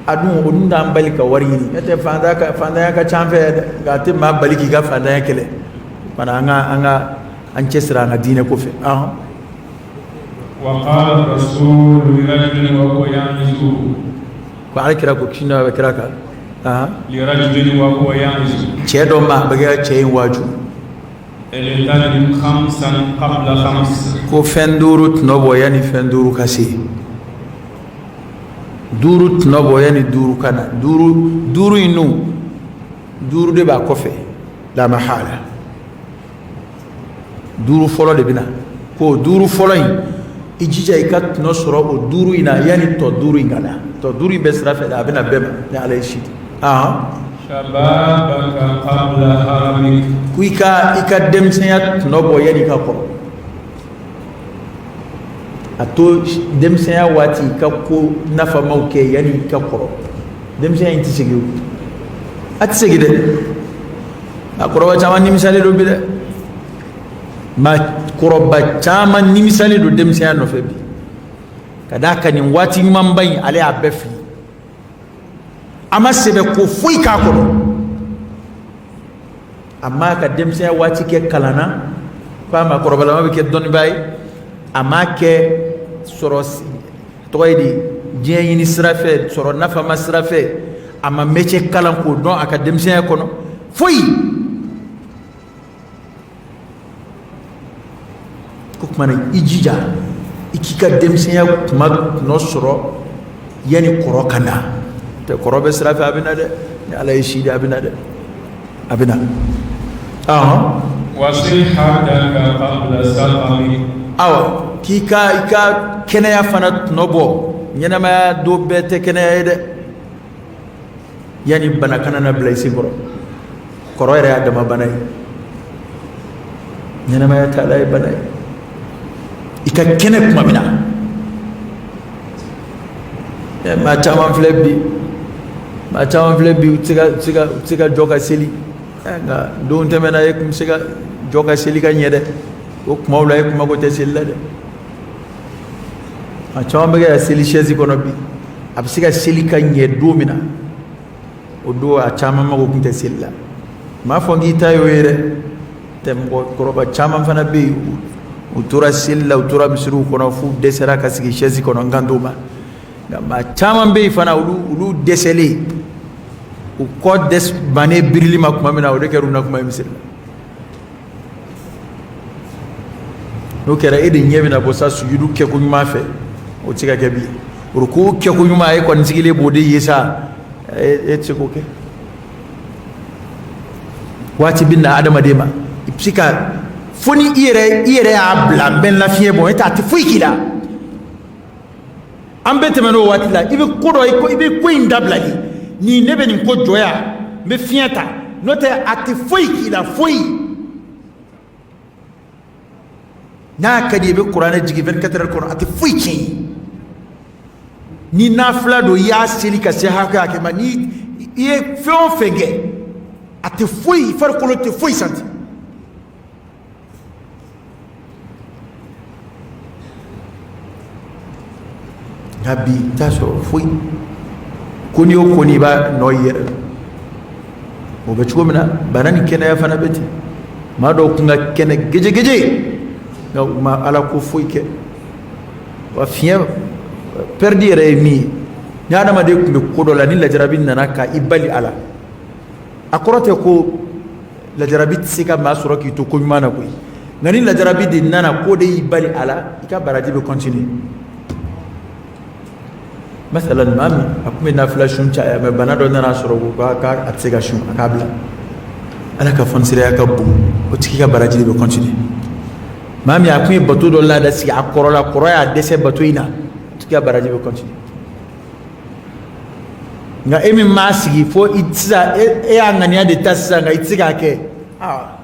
a dun, o dun t'an bali ka wari ɲini. N'o tɛ, fantanya ka ca an fɛ dɛ, nka a tɛ maa bali k'i ka fantanya kɛlɛ fana. An ka an cɛsiri an ka diinɛ ko fɛ. Ɔhɔn. وقال الرسول لرجل وهو يعظه. Ko Ala kira ko, kisi bɛ kira kan, ahan. لرجل وهو يعظه. Cɛ dɔ ma, a bɛ kɛ cɛ in waaju. اغتنم خمسا قبل خمس. Ko fɛn duuru tɔnɔ bɔ yanni fɛn duuru ka se. Duuru tɔnɔ bɔ yanni duuru ka na. Duuru duuru in dun, duuru de b'a kɔfɛ, la mahala. Duuru fɔlɔ de bɛ na, ko duuru fɔlɔ in, i jija i ka tɔnɔ sɔrɔ o duuru in na yanni tɔ duuru in ka na. Tɔ duuru in bɛ sira fɛ dɛ, a bɛ na bɛɛ ma ni Ala ye si di. Ahan. شبابك قبل هرمك. Ko i ka denmisɛnya tɔnɔ bɔ yanni i ka kɔrɔ. A to denmisɛnya waati, i ka ko nafamaw kɛ yanni i ka kɔrɔ. Denmisɛnya in tɛ segin o, a tɛ segin dɛ. A kɔrɔba caman nimisalen don bi dɛ. Maa kɔrɔba caman nimisalen don denmisɛnya nɔfɛ bi, ka d'a kan nin waati ɲumanba in, ale y'a bɛɛ fili, a ma sɛbɛ ko foyi k'a kɔnɔ. A m'a ka denmisɛnya waati kɛ kalan na, ko a ma kɔrɔbalama bɛ kɛ dɔnnibaa ye. A m'a kɛ sɔrɔ, tɔgɔ ye di, diɲɛ ɲini sira fɛ, sɔrɔ nafama sira fɛ. A ma métier kalan k'o dɔn a ka denmisɛnya kɔnɔ, foyi. Ko tuma na, i jija i k'i ka denmisɛnya kuma tɔnɔ sɔrɔ yanni kɔrɔ ka na. Tɛ kɔrɔ bɛ sira fɛ, a bɛ na dɛ. Ni Ala ye si di, a bɛ na dɛ, a bɛ na. Ɔhɔn. وصحتك قبل سقمك. Awa, k'i ka i ka kɛnɛya fana tɔnɔ bɔ. Ɲɛnɛmaya don bɛɛ tɛ kɛnɛya ye dɛ. Yanni bana kana na bila i sen kɔrɔ. Kɔrɔ yɛrɛ y'a dama bana ye, ɲɛnɛmaya taala ye bana ye. I ka kɛnɛ tuma min na, maa caman filɛ bi, maa caman filɛ bi, u tɛ se ka u tɛ se ka u tɛ se ka jɔ ka seli. Nka don tɛmɛna, e tun bɛ se ka jɔ ka seli ka ɲɛ dɛ. O kumaw la, e kun mako tɛ seli la dɛ. A caman bɛ kɛ ka seli chaise kɔnɔ bi. A bɛ se ka seli ka ɲɛ don min na, o don a caman mako tun tɛ seli la. N m'a fɔ k'i ta y'o ye dɛ. Tɛ mɔgɔkɔrɔba caman fana bɛ yen, u tora seli la, u tora misiriw kɔnɔ f'u dɛsɛra ka sigi chaise kɔnɔ. N kan t'o ma. Nka maa caman bɛ yen fana, olu dɛsɛlen, u kɔ dɛs bannen birili ma tuma min na, o de kɛra u na kuma ye misiri la. N'o kɛra, e de ɲɛ bɛna bɔ sa sujudu kɛko ɲuman fɛ, o tɛ se ka kɛ bi. Ruku kɛko ɲuman, e kɔni sigilen b'o de ye sa, e tɛ se k'o kɛ. Waati bɛ na adamaden ma, i bɛ se ka fo ni i yɛrɛ y'a bila n bɛ n lafiɲɛ bɔ, e tɛ, a tɛ foyi k'i la. An bɛɛ tɛmɛn'o waati la. I bɛ ko dɔ, i bɛ ko in dabila de. Nin ne bɛ nin ko jɔ yan, n bɛ fiɲɛ ta. N'o tɛ, a tɛ foyi k'i la, foyi. N'a ka di i bɛ kuranɛ jigin 24 heures kɔnɔ, a tɛ foyi tiɲɛ ye. Ni nafila don, i y'a seli ka se hakɛ hakɛ ma, ni i ye fɛn o fɛn kɛ, a tɛ foyi, farikolo tɛ foyi santi. Nka bi, i t'a sɔrɔ foyi. Ko n'i y'o ko n'i b'a nɔ i yɛrɛ la, o bɛ cogo min na, bana ni kɛnɛya fana bɛ ten. Maa dɔw tun ka kɛnɛ gejegeje, nka u ma Ala ko foyi kɛ. Wa fiɲɛ pɛridi yɛrɛ ye min ye, ni adamaden tun bɛ ko dɔ la, ni lajarabi nana ka i bali a la, a kɔrɔ tɛ ko lajarabi tɛ se ka maa sɔrɔ k'i to ko ɲuman na koyi. Nka ni lajarabi de nana k'o de y'i bali a la, i ka baraji bɛ continuer. Masalan, maa min a tun bɛ nafila sun caya, mɛ bana dɔ nana sɔrɔ ko k'a a tɛ se ka sun, a k'a bila. Ala ka fɔnisireya ka bon, o tigi ka baraji de bɛ continuer. Maa min a tun ye bato dɔ laada sigi, a kɔrɔla, kɔrɔ y'a dɛsɛ bato in na, o tigi ka baraji bɛ continuer. Nka e min m'a sigi fo i sisan, e y'a ŋaniya de ta sisan, nka i tɛ se k'a kɛ, aa,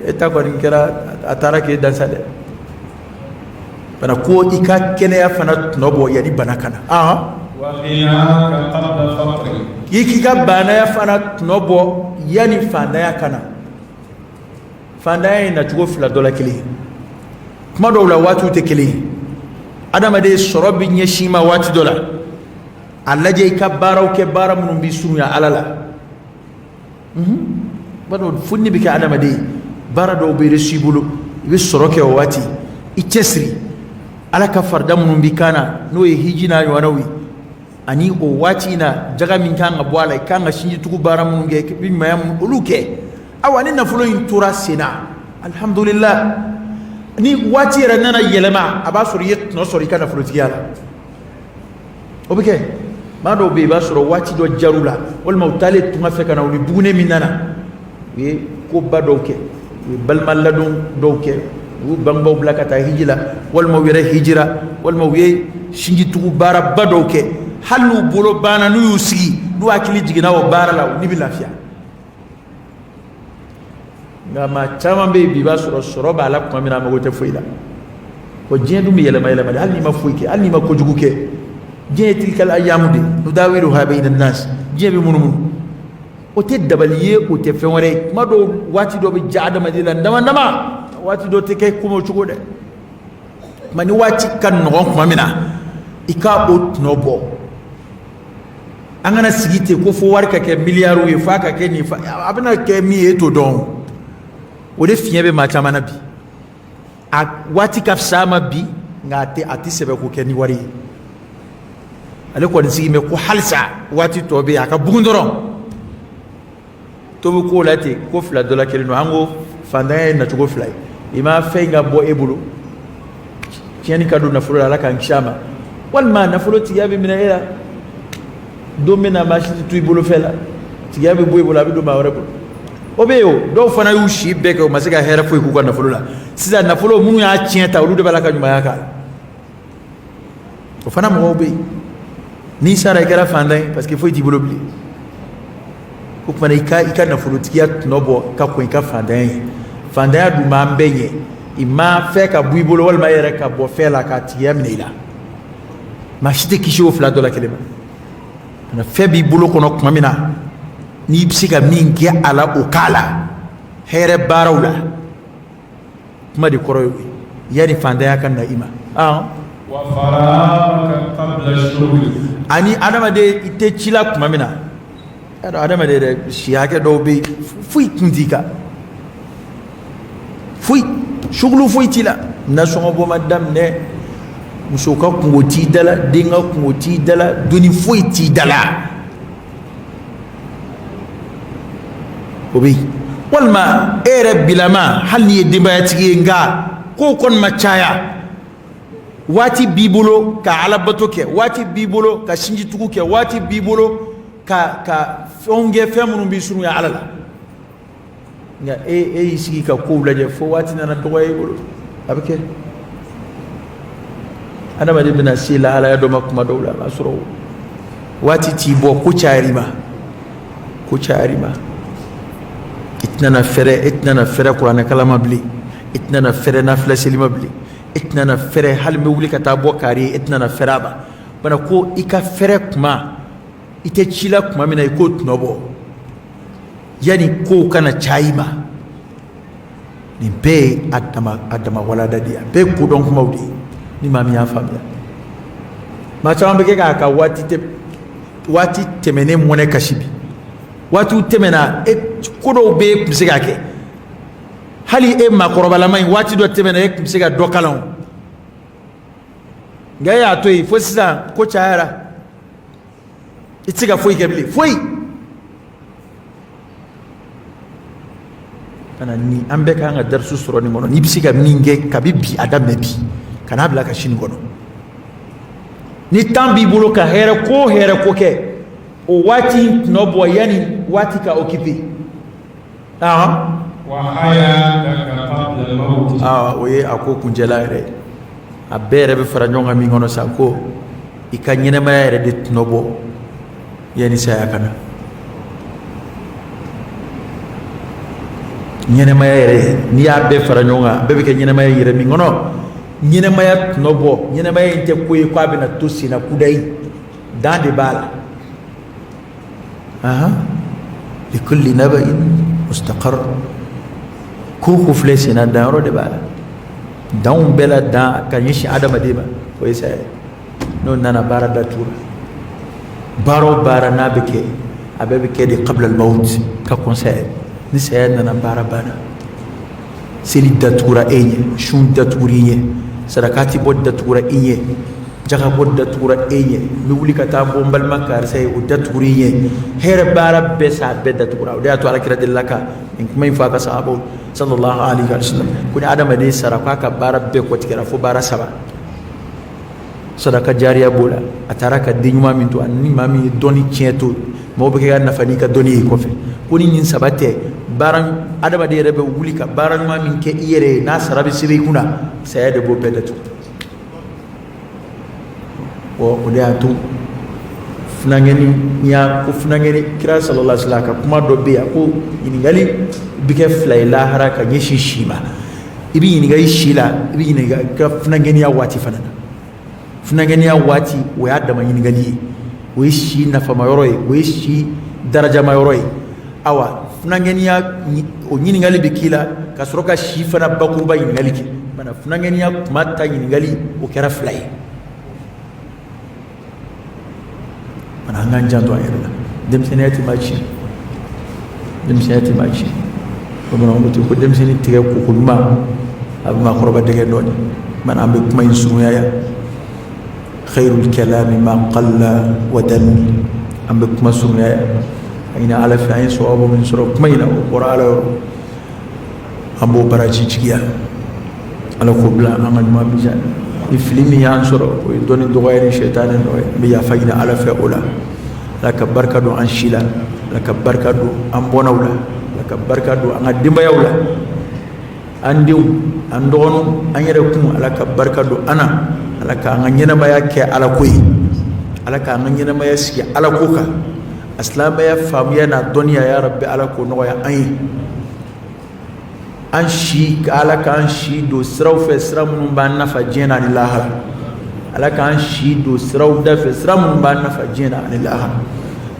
e ta kɔni kɛra a taara k'e dan sa dɛ. Bana ko i ka kɛnɛya fana tɔnɔ bɔ yanni bana ka na. I k'i ka baanaya fana tɔnɔ bɔ yanni faantanya ka na. Faantanya ye nacogo fila dɔ la kelen ye. Kuma dɔw la, waatiw tɛ kelen ye. Adamaden sɔrɔ bɛ ɲɛsin ma waati dɔ la, a lajɛ i ka baaraw kɛ, baara minnu b'i surunya Ala la. B'a dɔn foni bɛ kɛ adamaden ye, baara dɔw bɛ reçu i bolo, i bɛ sɔrɔ kɛ o waati, i cɛsiri Ala ka farida minnu b'i kan na, n'o ye hiji n'a ɲɔgɔnnaw ye, ani o waati in na jaga min kan ka bɔ a la, i kan ka sinjitugu baara minnu kɛ, i bɛ ɲumanya minnu olu kɛ. Awa, ni nafolo in tora sen na, alihamudulila, ni waati yɛrɛ nana yɛlɛma, a b'a sɔrɔ i ye tɔnɔ sɔrɔ i ka nafolotigiya la. O bɛ kɛ. Maa dɔw bɛ yen, i b'a sɔrɔ waati dɔ jar'u la, walima u taalen tunga fɛ ka na, u ni bugunɛ min nana, u ye koba dɔw kɛ, u ye balima ladon dɔw kɛ, u y'u bangebaaw bila ka taa hiji la, walima u yɛrɛ hijira, walima u ye sinjitugu baaraba dɔw kɛ. Hali n'u bolo banna, n'u y'u sigi, n'u hakili jiginna o baara la, u ni bɛ lafiya. Nka maa caman bɛ yen bi, i b'a sɔrɔ sɔrɔ b'a la tuma min na, a mago tɛ foyi la. Wa diɲɛ dun bɛ yɛlɛma yɛlɛma de. Hali n'i ma foyi kɛ, hali n'i ma kojugu kɛ, diɲɛ ye tilkal ayyamu de nudawiluha bayna nas, diɲɛ bɛ munumunu. O tɛ dabali ye, o tɛ fɛn wɛrɛ ye. Kuma dɔw, waati dɔ bɛ diya adamaden la dama dama, waati dɔ tɛ kɛ komi o cogo dɛ. Tuma ni waati ka nɔgɔn tuma min na, i ka o tɔnɔ bɔ. An kana sigi ten ko fo wari ka kɛ miliyariw ye, f'a ka kɛ nin, a bɛna kɛ min ye, e t'o dɔn. O de fiɲɛ bɛ maa caman na bi. A waati ka fisa a ma bi, nka a tɛ sɛbɛ ko kɛ ni wari ye. Ale kɔni sigi bɛ ko halisa waati tɔ bɛ yen, a ka bugun dɔrɔn. To bɛ ko la ten, ko fila dɔ la kelen don. An ko fantanya ye nacogo fila ye: i ma fɛn ka bɔ e bolo, tiɲɛni ka don nafolo la, Ala k'an kisi a ma, walima nafolo tigiya bɛ minɛ e la. Don bɛ na, maa si tɛ to i bolo fɛn la, tigiya bɛ bɔ i bolo, a bɛ don maa wɛrɛ bolo. O bɛ yen. O dɔw fana y'u si bɛɛ kɛ, u ma se ka hɛrɛ foyi k'u ka nafolo la. Sisan nafolo minnu y'a tiɲɛ ta, olu de b'a la ka ɲumanya k'a la. O fana mɔgɔw bɛ yen. N'i sara, i kɛra fantan ye, parce que foyi t'i bolo bilen. O tuma i ka nafolotigiya tɔnɔ bɔ ka kɔn i ka fantanya ye. Fantanya dun b'an bɛɛ ɲɛ. I ma fɛn ka bɔ i bolo, walima i yɛrɛ ka bɔ fɛn la k'a tigiya minɛ i la. Maa si tɛ kisi o fila dɔ la kelen ma. Fɛn b'i bolo kɔnɔ tuma min na, n'i bɛ se ka min kɛ a la, o k'a la hɛrɛ baaraw la. Kuma de kɔrɔ ye yanni fantanya ka na i ma. Ani adamaden, i tɛ ci la tuma min na, adamaden yɛrɛ si hakɛ dɔw bɛ yen, foyi kun t'i kan, foyi sugulu foyi t'i la, nasɔngɔ bɔ ma daminɛ, muso ka kungo t'i da la, den ka kungo t'i da la, doni foyi t'i da la, o bɛ yen. Walima e yɛrɛ bilama, hali n'i ye denbayatigi ye, nka kow kɔni ma caya, waati b'i bolo ka alabato kɛ, waati b'i bolo ka sinjitugu kɛ, waati b'i bolo ka fɛnw kɛ, fɛn minnu b'i surunya Ala la. Nka e y'i sigi ka kow lajɛ fo waati nana dɔgɔya i bolo. A bɛ kɛ. Adamaden bɛna se lahalaya dɔ ma kuma dɔw la, a b'a sɔrɔ waati t'i bɔ, ko cayar'i ma, ko cayar'i ma. I tɛna na fɛrɛ, e tɛna na fɛrɛ kuranɛ kalan ma bilen, e tɛna na fɛrɛ nafila seli ma bilen, e tɛna na fɛrɛ hali n bɛ wuli ka taa bɔ kari ye, e tɛna na fɛrɛ a ma. Bana ko i ka fɛrɛ kuma, i tɛ ci la tuma min na, i k'o tɔnɔ bɔ yanni kow kana caya i ma. Nin bɛɛ ye a dama walada de ye, a bɛɛ ye kodɔn kumaw de ye. Ni maa min y'a faamuya, maa caman bɛ kɛ k'a ka waati tɛmɛnen mɔnɛ kasi bi. Waatiw tɛmɛna e. ko dɔw bɛ yen e tun bɛ se k'a kɛ. Hali e maakɔrɔbalama in, waati dɔ tɛmɛna, e tun bɛ se ka dɔ kalan o, nka e y'a to yen fo sisan, ko cayara, i tɛ se ka foyi kɛ bilen, foyi. Ka na ni an bɛɛ kan ka darisu sɔrɔ nin kɔnɔ. N'i bɛ se ka min kɛ kabi bi, a daminɛ bi, kan'a bila ka sini kɔnɔ. Ni temps b'i bolo ka hɛrɛ ko hɛrɛ ko kɛ, o waati in tɔnɔ bɔ yanni waati ka occuper. O ye a ko kuncɛla yɛrɛ, a bɛɛ yɛrɛ bɛ fara ɲɔgɔn kan min kɔnɔ sa, ko i ka ɲɛnamaya yɛrɛ de tɔnɔ bɔ yanni saya ka na. Ɲɛnamaya yɛrɛ, n'i y'a bɛɛ fara ɲɔgɔn kan, a bɛɛ bɛ kɛ ɲɛnamaya yɛrɛ min kɔnɔ. Ɲɛnamaya tɔnɔ bɔ. Ɲɛnamaya in tɛ ko ye k'a bɛna to senna kudayi, dan de b'a la. Ahan, likulli naba'in mustaqar. Ko ko filɛ senna, danyɔrɔ de b'a la. Danw bɛɛ la, dan ka ɲɛsin adamaden ma, o ye saya ye. N'o nana, baara datugura. Baara o baara n'a bɛ kɛ, a bɛɛ bɛ kɛ de qabla al-maut, ka kɔn saya. Ni saya nana, baara banna. Seli datugura e ɲɛ, sun datugura i ɲɛ, sarakati bɔ datugura i ɲɛ, jaka bɔ datugura e ɲɛ, n bɛ wuli ka taa bɔ n balima karisa ye, o datugura i ɲɛ. Hɛrɛ baara bɛɛ sa, a bɛɛ datugura. O de y'a to Alakira delila ka nin kuma in fɔ a ka sahabaw, sallallahu alaihi wa sallam, ko ni adamaden sara, k'a ka baara bɛɛ kɔtigɛra fo baara saba. Sadaka jariya b'o la, a taara ka den ɲuman min to, ani maa min ye dɔnni tiɲɛ to, mɔgɔw bɛ kɛ ka nafa n'i ka dɔnni ye kɔfɛ. Ko ni nin saba tɛ, baara adamaden yɛrɛ bɛ wuli ka baara ɲuman min kɛ i yɛrɛ ye, n'a sara bɛ sɛbɛn i kunna, saya de b'o bɛɛ datugu. O de y'a to funankɛni ya ko funankɛni, kira sallallahu alaihi wasallam ka kuma dɔ bɛ yan ko ɲininkali bɛ kɛ fila ye lahara ka ɲɛsin si ma. I bɛ ɲininka i si la, i bɛ ɲininka i ka funankɛniya waati fana na. Funankɛniya waati, o y'a dama ɲininkali ye, o ye si nafama yɔrɔ ye, o ye si darajama yɔrɔ ye. Awa, funankɛniya o ɲininkali bɛ k'i la ka sɔrɔ ka si fana bakuruba ɲininkali kɛ. Mana funankɛniya kuma ta ɲininkali, o kɛra fila ye. Mana an k'an janto an yɛrɛ la. Denmisɛnninya tɛ maa tiɲɛ, denmisɛnninya tɛ maa tiɲɛ. Bamananw ko ten ko denmisɛnnin tigɛ koko ɲuman, a bɛ maakɔrɔba dɛgɛ dɔɔnin. Mana an bɛ kuma in surunya yan. Khairul kalami ma qalla wa dal. An bɛ kuma surunya yan. A ɲini Ala fɛ, an ye sababu min sɔrɔ kuma in na, o bɔra Ala yɔrɔ, an b'o baraji jigiya, Ala k'o bila an ka ɲuman mizan. Ni fili min y'an sɔrɔ, o ye dɔnni dɔgɔya ni sɛtanɛ nɔ ye, n bɛ yafa ɲini Ala fɛ o la. Ala ka barika don an si la, Ala ka barika don an bɔnnaw la, Ala ka barika don an ka denbayaw la, an denw, an dɔgɔninw, an yɛrɛ kun. Ala ka barika don an na. Ala k'an ka ɲɛnamaya kɛ Ala ko ye. Ala k'an ka ɲɛnamaya sigi Ala ko kan. A silamɛya faamuya n'a dɔnniya, ya Rabbi, Ala k'o nɔgɔya an ye. An si, Ala k'an si don siraw fɛ, sira minnu b'an nafa diɲɛ na ani lahara. Ala k'an si don siraw da fɛ, sira minnu b'an nafa diɲɛ na ani lahara.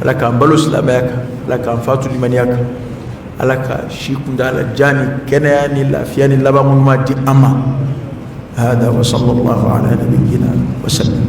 Ala k'an balo silamɛya kan, Ala k'an fatu limaniya kan. Ala ka si kuntaala jan ni kɛnɛya ni lafiya ni labanko ɲuman di an ma. Hada wa sallallahu ala nabiyyina wa sallam.